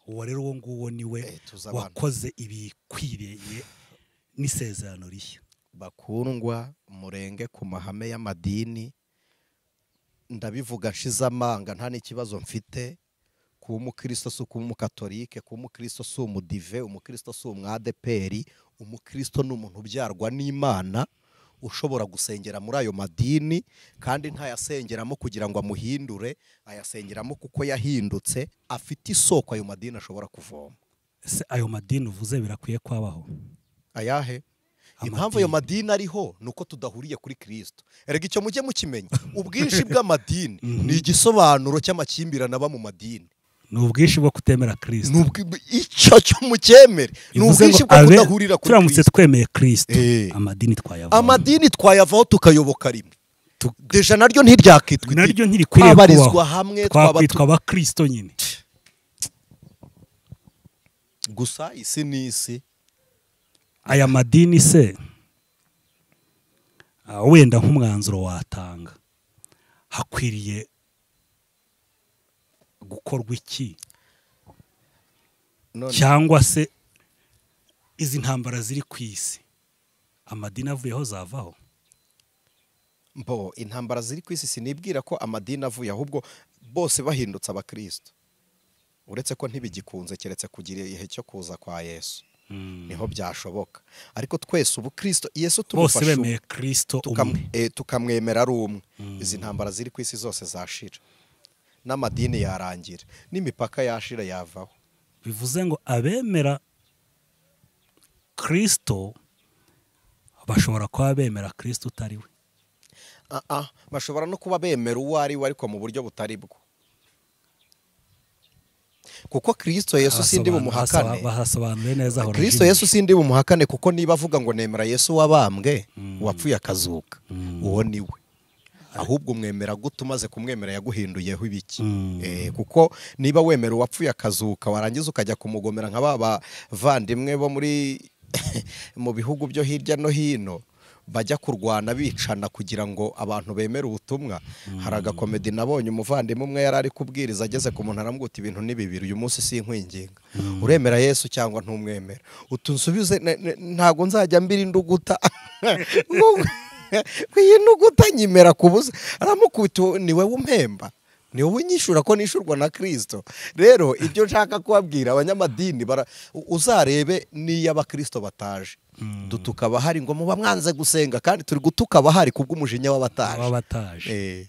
Uwo rero uwo nguwo niwe wakoze ibikwiriye n'isezerano rishya. Bakundwa, murenge ku mahame y'amadini. Ndabivuga nshize amanga, nta n'ikibazo mfite. Kuba umukristo si ukuba umukatolike, kuba umukristo si umudive, umukristo si umwadeperi. Umukristo ni umuntu ubyarwa n'Imana, ushobora gusengera muri ayo madini, kandi ntayasengeramo kugira ngo amuhindure, ayasengeramo kuko yahindutse, afite isoko ayo madini ashobora kuvoma. Ese ayo madini uvuze birakwiye kwabaho? Ayahe? Impamvu ayo madini ariho ni uko tudahuriye kuri Kristo. Erega icyo mujye mukimenya, ubwinshi bw'amadini ni igisobanuro cy'amakimbirane aba mu madini. Ni ubwinshi bwo kutemera Kristo. Icyo cyo mucyemere ni ubwinshi bwo kudahurira kuri Kristo. Turamutse twemeye Kristo, amadini twayavaho. Amadini twayavaho tukayoboka rimwe. Deja naryo ntiryakitwa idini, naryo ntirikwiriye kubaho, hamwe twakwitwa abakristo nyine. Gusa isi ni isi. Aya madini se wenda nk'umwanzuro watanga, hakwiriye gukorwa iki? Cyangwa se izi ntambara ziri ku isi, amadini avuyeho zavaho? Mbo intambara ziri ku isi sinibwira ko amadini avuye, ahubwo bose bahindutse abakristo. Uretse ko ntibigikunze keretse kugira igihe cyo kuza kwa Yesu. Niho byashoboka. Ariko twese ubu Kristo Yesu tumufashe, bose bemeye Kristo tukamwemera ari umwe. Izi ntambara ziri ku isi zose zashira, n'amadini yarangira, n'imipaka yashira yavaho. Bivuze ngo abemera Kristo bashobora kuba bemera Kristo utari we. Bashobora no kuba bemera uwo ari we ariko mu buryo butari bwo. Kuko Kristo Yesu sindi bumuhakane. Bahasobanuye neza aho. Kristo Yesu sindi bumuhakane, kuko niba avuga ngo nemera Yesu wabambwe, wapfuye akazuka, uwo ni we. Ahubwo umwemera gute umaze kumwemera yaguhinduyeho ibiki? Kuko niba wemera uwapfuye akazuka warangiza ukajya kumugomera nka ba bavandimwe bo muri mu bihugu byo hirya no hino bajya kurwana bicana kugira ngo abantu bemere ubutumwa. Hari agakomedi nabonye umuvandimwe umwe yari ari kubwiriza ageze ku muntu aramwuta ibintu ni bibiri, uyu munsi sinkwinginga, uremera Yesu cyangwa ntumwemera? Utunsubize, ntago nzajya mbira induguta iyi nduguta nyimera kubuza. Aramukubita, ni wowe umpemba, ni wowe unyishura ko nishurwa na Kristo. Rero ibyo nshaka kubabwira abanyamadini, uzarebe niyo abakristo bataje dutuka abahari ngo muba mwanze gusenga, kandi turi gutuka abahari kubw'umujinya w'abataje.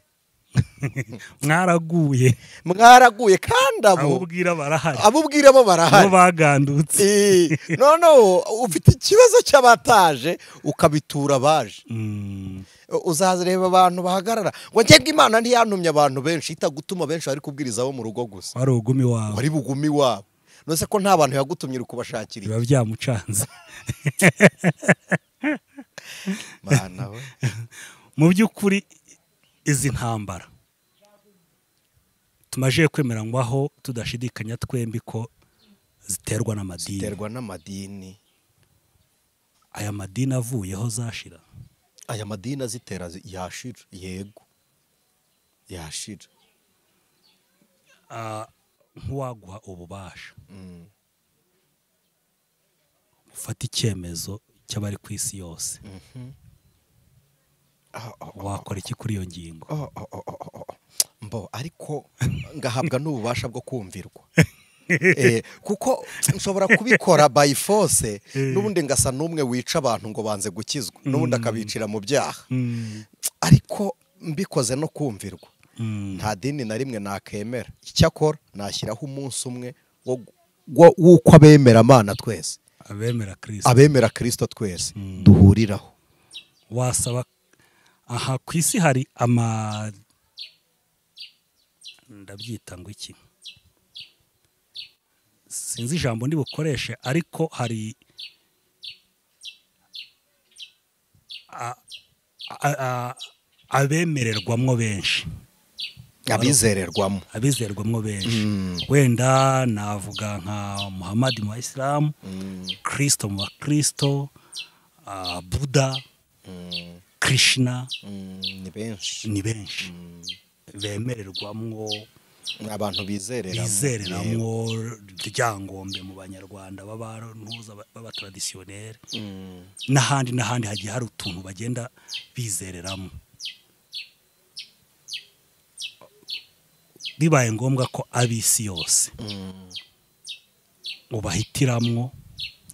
Mwaraguye, mwaraguye, kandi abo ubwira barahari, abo ubwira bo barahari, bo bagandutse. No ufite ikibazo cy'abataje ukabitura abaje. Uzareba abantu bahagarara ngo njye Imana ntiyantumye abantu benshi, itagutuma benshi bari kubwiriza abo mu rugo gusa. Wari ugumi wawe, wari bugumi wawe. Nose ko nta bantu yagutumye uri kubashakira, biba byamucanze. Mana we. Mu by'ukuri izi ntambara tumaje kwemeranywaho tudashidikanya twembi ko ziterwa n'amadini. Ziterwa n'amadini. Aya madini avuyeho zashira. Aya madini azitera yashira, yego yashira. Nk'uwaguha ububasha ufata icyemezo cy'abari ku isi yose, wakora iki kuri iyo ngingo? Mbo ariko ngahabwa n'ububasha bwo kumvirwa. Kuko nshobora kubikora by force, n'ubundi ngasa n'umwe wica abantu ngo banze gukizwa, n'ubundi akabicira mu byaha. Ariko mbikoze no kumvirwa, nta dini na rimwe nakemera. Icyakora nashyiraho umunsi umwe w'uko abemera Imana twese, abemera Kristo, abemera Kristo twese duhuriraho. Wasaba aha ku isi hari ndabyita ngo iki, sinzi ijambo ndi bukoreshe, ariko hari abemererwamwo benshi, abizererwamo, abizererwamwo benshi. Wenda navuga nka Muhammad mu Islam, Kristo mu Bakristo, Buddha, Krishna, ni benshi, ni benshi bemererwamwo, abantu bizereramwo ryangombe mu Banyarwanda b'abantuza b'abatraditionnel, n'ahandi n'ahandi hagiye hari utuntu bagenda bizereramo. Bibaye ngombwa ko abisi yose ubahitiramwo,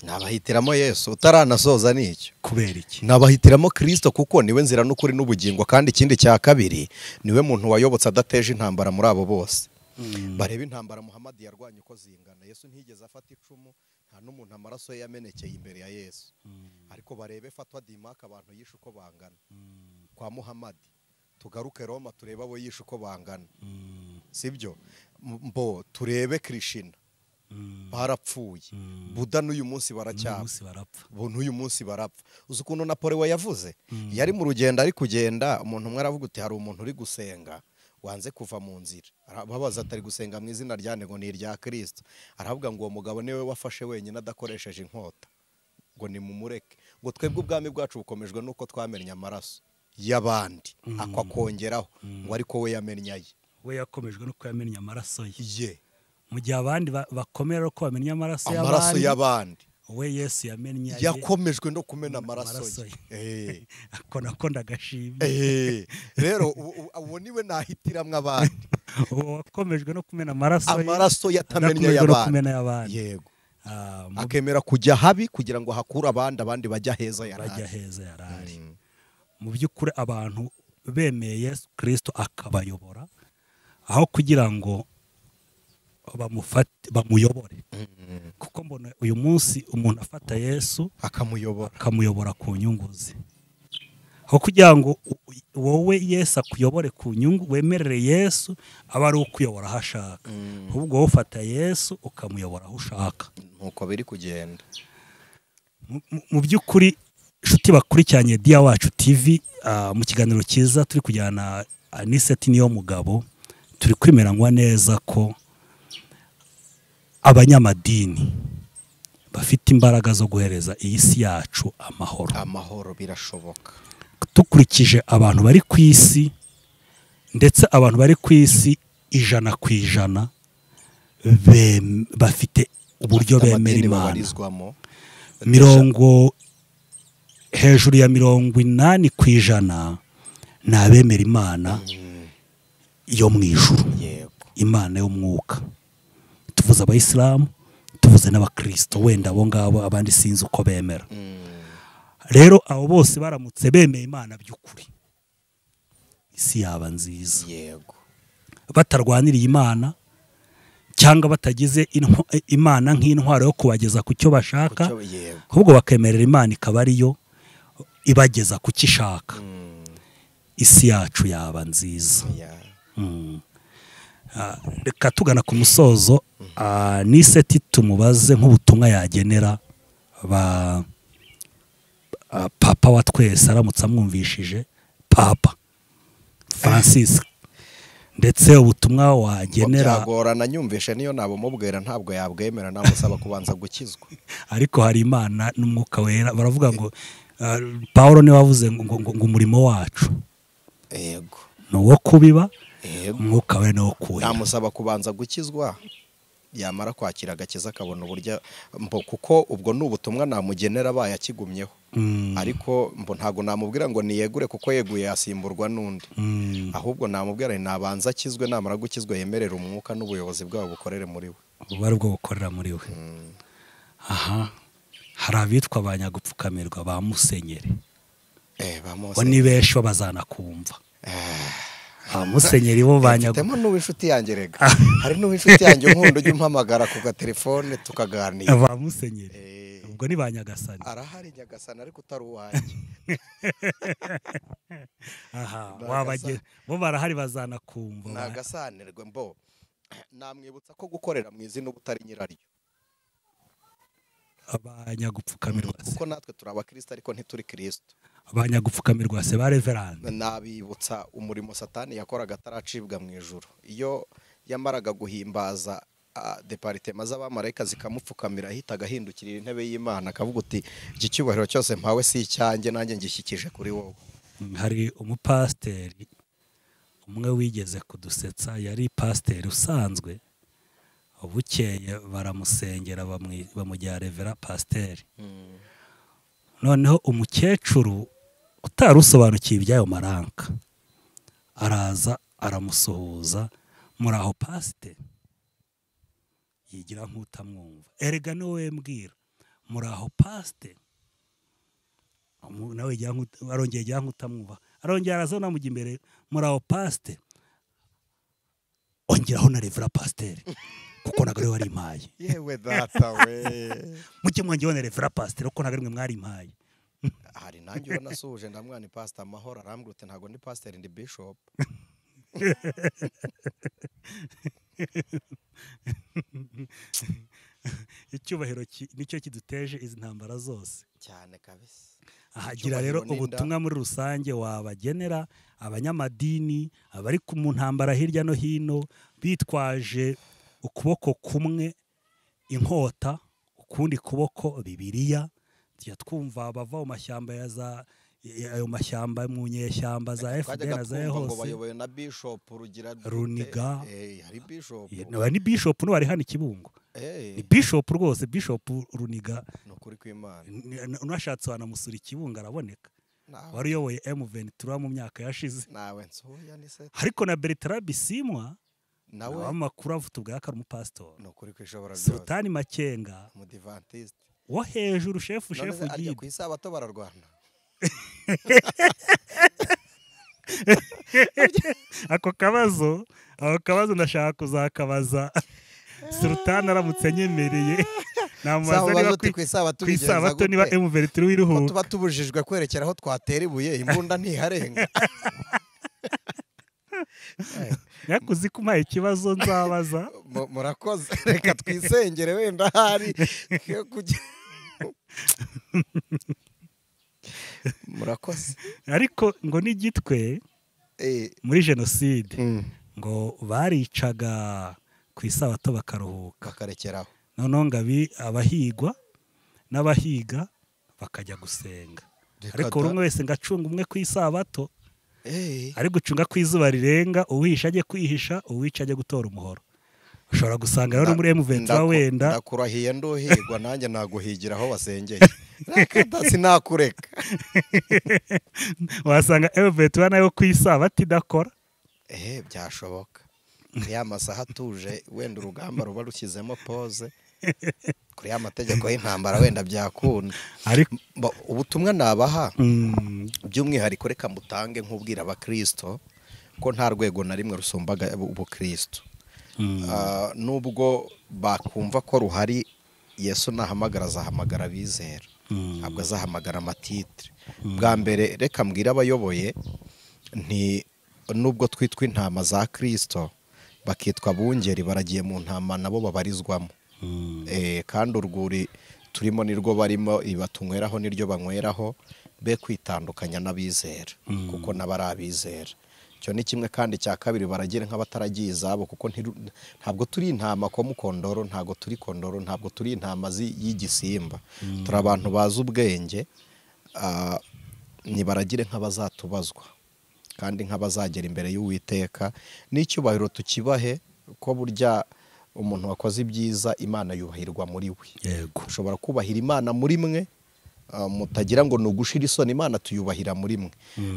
nabahitiramo Yesu utaranasoza nicyo. Kubera iki? Nabahitiramo Kristo, kuko niwe nzira n'ukuri n'ubugingo, kandi ikindi cya kabiri niwe muntu wayobotse adateje intambara muri abo bose. Barebe intambara Muhammad yarwanye uko zingana. Yesu ntiyigeze afata icumu, nta n'umuntu amaraso ye yamenekeye imbere ya Yesu. Ariko barebe fatwa dimaka abantu yishe uko bangana kwa Muhammad. Tugaruke Roma turebe abo yishe uko bangana, sibyo? Mbo turebe Krishna barapfuye, Buda n'uyu munsi baracyapfa, n'uyu munsi barapfa. Uzi ukuntu Napoleon yavuze yari mu rugendo ari kugenda, umuntu umwe aravuga uti hari umuntu uri gusenga wanze kuva mu nzira, arababaza atari gusenga mu izina rya ngo ni irya Kristo. Aravuga ngo uwo mugabo niwe wafashe wenyine adakoresheje inkota, ngo ni mumureke, ngo twebwe ubwami bwacu bukomejwe nuko twamennye amaraso y'abandi, akakongeraho ngo ariko we yamennye aye. We yakomejwe nuko yamennye amaraso ye. Mu gihe abandi bakomera ko bamennye amaraso y'abandi, we Yesu yamennye aye, yakomejwe no kumena amaraso ye. Ako nako ndagashimye. Rero uwo niwe nahitiramwe abandi, wakomejwe no kumena amaraso ye, amaraso yatamennye y'abandi. Yego, akemera kujya habi kugira ngo hakure abandi, abandi bajya heza yarari. Mu by'ukuri abantu bemeye Yesu Kristo akabayobora, aho kugira ngo bamufate bamuyobore. Kuko mbona uyu munsi umuntu afata Yesu akamuyobora ku nyungu ze, aho kugira ngo wowe Yesu akuyobore ku nyungu, wemerere Yesu aba ari ukuyobora aho ashaka, ahubwo wowe ufata Yesu ukamuyobora aho ushaka. Nuko biri kugenda. Mu by'ukuri inshuti bakurikiranye Dia Wacu TV, mu kiganiro cyiza turi kujyana Aniseti niyo mugabo, turi kwemeranywa neza ko abanyamadini bafite imbaraga zo guhereza iyi si yacu amahoro. Amahoro birashoboka. Dukurikije abantu bari ku isi, ndetse abantu bari ku isi 100% bafite uburyo bemera Imana. Hejuru ya 80% ni abemera Imana yo mu ijuru, Imana y'umwuka. Tuvuze abayisilamu, tuvuze n'abakristo, wenda abo ngabo abandi sinzi uko bemera. Rero abo bose baramutse bemeye Imana by'ukuri, isi yaba nziza. Yego, batarwaniriye Imana cyangwa batagize Imana nk'intwaro yo kubageza ku cyo bashaka, ahubwo bakemerera Imana ikaba ariyo ibageza ku cyo ishaka, isi yacu yaba nziza. Reka tugana ku musozo, Aniseti tumubaze nk'ubutumwa yagenera ba Papa wa twese aramutse amwumvishije, Papa Francis, ndetse ubutumwa wagenera. Byagorana nyumvishe niyo nabumubwira ntabwo yabwemera, namusaba kubanza gukizwa. Ariko hari Imana n'umwuka wera, baravuga ngo Paulo niwe wavuze ngo umurimo wacu yego ni uwo kubiba, umwuka we ni uwo kuhira. Namusaba kubanza gukizwa, yamara kwakira agakiza akabona uburyo, kuko ubwo ni ubutumwa namugenera abaye akigumyeho. Ariko mbo ntago namubwira ngo niyegure, kuko yeguye yasimburwa n'undi. Ahubwo namubwira nti nabanza akizwe, namara gukizwa yemerera umwuka n'ubuyobozi bwabo bukorere muri we, ubu bwo bukorera muri we. Aha hari abitwa abanyagupfukamirwa ba musenyeri, bo ni benshi bazanakumva. Musenyeri bo banyagupfutemo n'uw'inshuti yanjye rega, hari n'uw'inshuti yanjye unkunda ujya umpamagara ku gatelefone tukaganira. Ba musenyeri ubwo ni ba Nyagasani. Arahari Nyagasani ariko utari uwanjye. Aha wabage bo barahari bazanakumva. Nagasanirwe mbo namwibutsa ko gukorera mu izina ubutari nyiraryo. Abanyagupfukamirwa se, kuko natwe turi abakristo ariko ntituri Kristo. Abanyagupfukamirwa se ba reverend, nabibutsa umurimo Satani yakoraga ataracibwa mu ijuru. Iyo yamaraga guhimbaza departema z'abamarayika zikamupfukamira, ahitaga ahindukirira intebe y'Imana akavuga uti iki cyubahiro cyose mpawe si icyanjye, nanjye ngishyikije kuri wowe. Hari umupasiteri umwe wigeze kudusetsa, yari pasiteri usanzwe, bukeye baramusengera bamujya revera pasiteri. Noneho umukecuru utari usobanukiwe iby'ayo maranka araza aramusuhuza, muri aho pasiteri yigira nk'utamwumva, erega ni wowe mbwira, muri aho pasiteri, nawe arongera agira nk'utamwumva, arongera araza anamujya imbere, muri aho pasiteri. Ongeraho na Revera Pasiteri kuko ntabwo ariwe warimpaye. Yewe data we, mujye mwongeraho na Revera Pasiteri kuko ntabwo ari mwe mwarimpaye. Hari nanjye ubona nasuhuje ndamwana Pastor Amahoro, arambwira uti ntabwo ndi pasiteri ndi bishop. Icyubahiro nicyo kiduteje izi ntambara zose cyane kabisa. Ahagira rero ubutumwa muri rusange wabagenera abanyamadini abari mu ntambara hirya no hino bitwaje ukuboko kumwe inkota ukundi kuboko Bibiliya. Tujya twumva bava mu mashyamba ya za ayo mashyamba mu nyeshyamba za FDL na za hose bayoboye na Bishop Rugira Runiga. Hari Bishop ni Bishop no wari hano Kibungo. Ni Bishop rwose, Bishop Runiga no kuri kw'Imana. Unashatse wanamusura Kibungo araboneka. Wari uyoboye M23 mu myaka yashize. Nawe nsoya ni se. Ariko na Bertrand Bisimwa nawe amakuru avuga ubwa akari umupastor. No kuri kwishobora byose. Sultani Makenga umudivantiste wo hejuru, shefu ugiye ku isabato bararwana. Ako kabazo ndashaka kuzakabaza Sultani aramutse nyemereye. Namubaza niba ku isabato niba M23 iruhuka. Tuba tubujijwe kwerekera aho twatera ibuye, imbunda ntiharenga. Nyakuzi kumaye ikibazo nzabaza. Murakoze, reka twisengere wenda hari. Murakoze. Ariko ngo n'igitwe muri jenoside ngo baricaga ku isabato bakaruhuka bakarekeraho. Noneho ngabi abahigwa n'abahiga bakajya gusenga. Ariko rumwe wese ngacunga umwe ku isabato. Ari gucunga ku izuba rirenga, uwihisha ajye kwihisha, uwica ajye gutora umuhoro. Ushobora gusanga rero muri M23 wenda ndakurahiye nduhigwa nanjye naguhigira aho wasengeye. Reka sinakureka. Wasanga M23 nayo ku isabato idakora. Byashoboka. Ya masaha atuje wenda urugamba ruba rushyizemo pause kuri ya mategeko y'intambara wenda byakunda. Ariko ubutumwa nabaha by'umwihariko reka mutange nk'ubwira abakristo ko nta rwego na rimwe rusumbaga ubukristo. Nubwo bakumva ko ruhari, Yesu nahamagara azahamagara abizera, ntabwo azahamagara amatitre. Bwa mbere reka mbwira abayoboye nti nubwo twitwa intama za Kristo bakitwa bungeri, baragiye mu ntama nabo babarizwamo. Kandi urwuri turimo nirwo barimo, ibatunyweraho niryo banyweraho, be kwitandukanya n'abizera kuko nabari abizera. Cyo ni kimwe. Kandi cya kabiri baragira nk'abataragiye izabo, kuko ntabwo turi intama ko mukondoro, ntabwo turi kondoro, ntabwo turi intama y'igisimba. Turi abantu bazi ubwenge, ni baragire nk'abazatubazwa kandi nk'abazagera imbere y'Uwiteka. N'icyubahiro tukibahe ko burya umuntu wakoze ibyiza Imana yubahirwa muri we. Yego. Ushobora kubahira Imana muri mwe, mutagira ngo nugushira isoni, Imana tuyubahira muri mwe.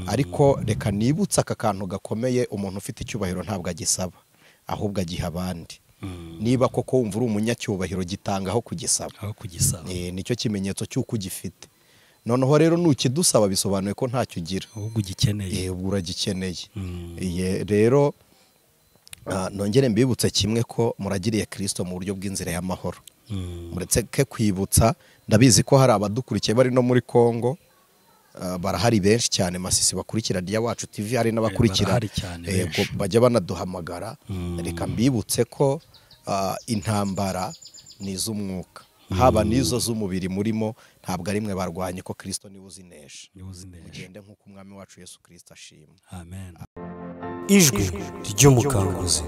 Ariko reka nibutse aka kantu gakomeye, umuntu ufite icyubahiro ntabwo agisaba, ahubwo agiha abandi. Niba koko wumva uri umunyacyubahiro, gitanga aho kugisaba. Nicyo kimenyetso cy'uko ugifite. Noneho rero nukidusaba bisobanuye ko ntacyo ugira, ahubwo ugikeneye. Uragikeneye. Rero nongere mbibutse kimwe ko muragiriye Kristo mu buryo bw'inzira y'amahoro. Muretse ke kwibutsa, ndabizi ko hari abadukurikiye bari no muri Kongo, barahari benshi cyane, Masisi bakurikira Dia Wacu TV, hari n'abakurikira bajya banaduhamagara. Reka mbibutse ko intambara ni iz'umwuka, haba n'izo z'umubiri murimo, ntabwo ari mwe barwanye, ko Kristo niwe uzinesha. Mugende nk'uko Umwami wacu Yesu Kristo ashima. Amen. Ijwi ry'umukanguzi.